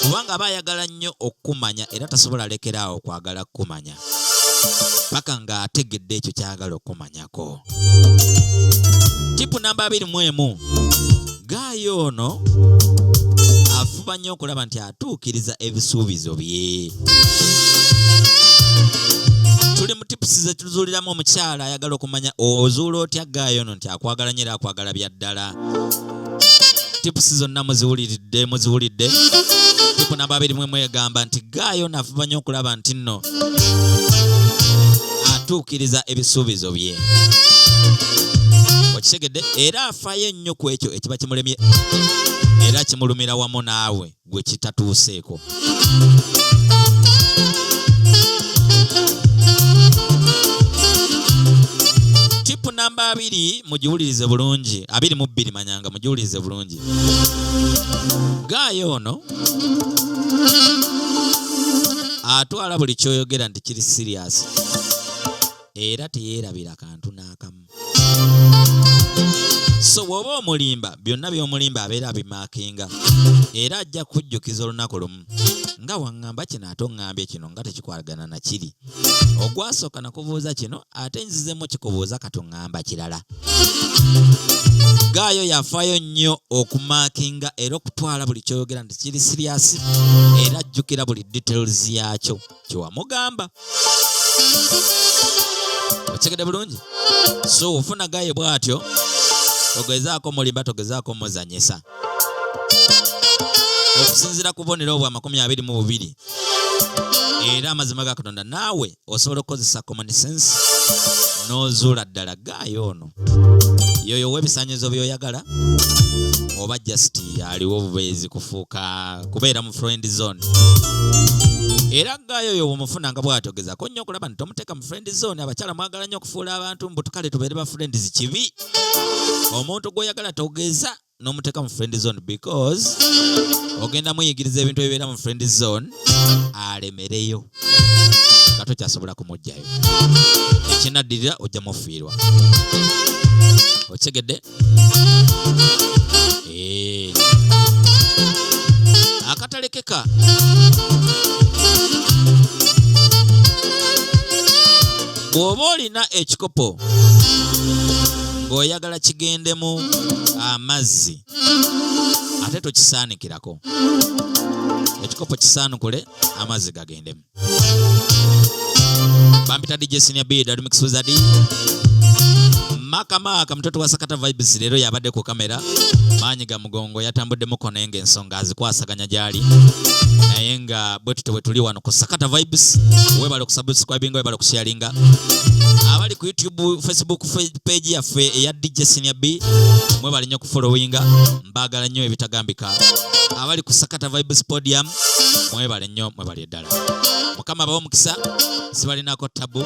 kubanga aba ayagala nnyo okukumanya era tasobola lekeraawo okwagala kukumanya paka ng'ategedde ekyo kyagala okumanyako. Tip namba 21, guy ono afuba nnyo okulaba nti atuukiriza ebisuubizo bye. Tuli mu tips ze tuzuuliramu omukyala ayagala okumanya ozuula otya guy ono nti akwagala nnyo era akwagala bya ddala. Tips zonna muziwuliridde, muziwulidde. Tip namba 21 egamba nti guy ono afuba nnyo okulaba nti nno atuukiriza ebisuubizo bye. Okitegedde? Era afaayo ennyo ku ekyo ekiba kimulemye era kimulumira wamu naawe gwe kitatuuseeko. Tip namba 2, mugiwulirize bulungi, 22 manyanga, mugiwulirize bulungi. Guy ono atwala buli kyoyogera nti kiri serious era teyeerabira kantu n'akamu. So bw'oba omulimba, byonna by'omulimba abeera abimaakinga era ajja kujjukiza olunaku lumu nga waŋŋamba kino ate oŋŋambye kino nga tekikwatagana na kiri. Ogwasooka nakubuuza kino, ate nzizemu kikubuuza, kati oŋŋamba kirala. Guy yafaayo nnyo okumaakinga era okutwala buli kyoyogera nti kiri serious era ajjukira buli details yakyo kyewamugamba. Okitegedde bulungi? So ofuna guy bw'atyo, togezaako mulimba, togezaako muzanyisa. Okusinziira ku bubonero obwo 22, era amazima ga Katonda, naawe osobola okukozesa common sense n'ozuula ddala guy ono yoyo ow'ebisaanyizo by'oyagala oba just aliwo obubeezi kufuuka kubeera mu friend zone. Era guy oyo bw'omufuna nga bw'atyo, gezaako nnyo okulaba nti tomuteeka mu friend zone. Abakyala mwagala nnyo okufuula abantu mbu tukale tubeere ba friends. Kibi. Omuntu gw'oyagala togeza n'omuteeka mu friend zone, because ogenda muyigiriza ebintu ebibeera mu friend zone, alemereyo nga tokyasobola kumuggyayo. Ekinaddirira ojja mufiirwa. Okitegedde? Eh. Akatalekeka, bw'oba olina ekikopo ng'oyagala kigendemu amazzi, ate tokisaanikirako. Ekikopo kisaanukule, amazzi gagendemu. Bampita DJ Senior B, Dadu Mix Wizard. Maka Maka, mtoto wa Sakata Vibes, leero yabadde ku kamera. Maanyi ga mugongo yatambuddemu naye ng'ensonga azikwasaganya gy'ali, naye nga bwe tutyo bwe tuli wano ku Sakata Vibes. Webale okusubscribinga, webale okusharinga. Abali ku YouTube, Facebook page yaffe eya DJ Senior B, mwebale nnyo okufollowinga, mbaagala nnyo ebitagambika. Abali ku Sakata Vibes Podium, mwebale nnyo, mwebale ddala. Mukama abawe omukisa. Sibalinako tabu.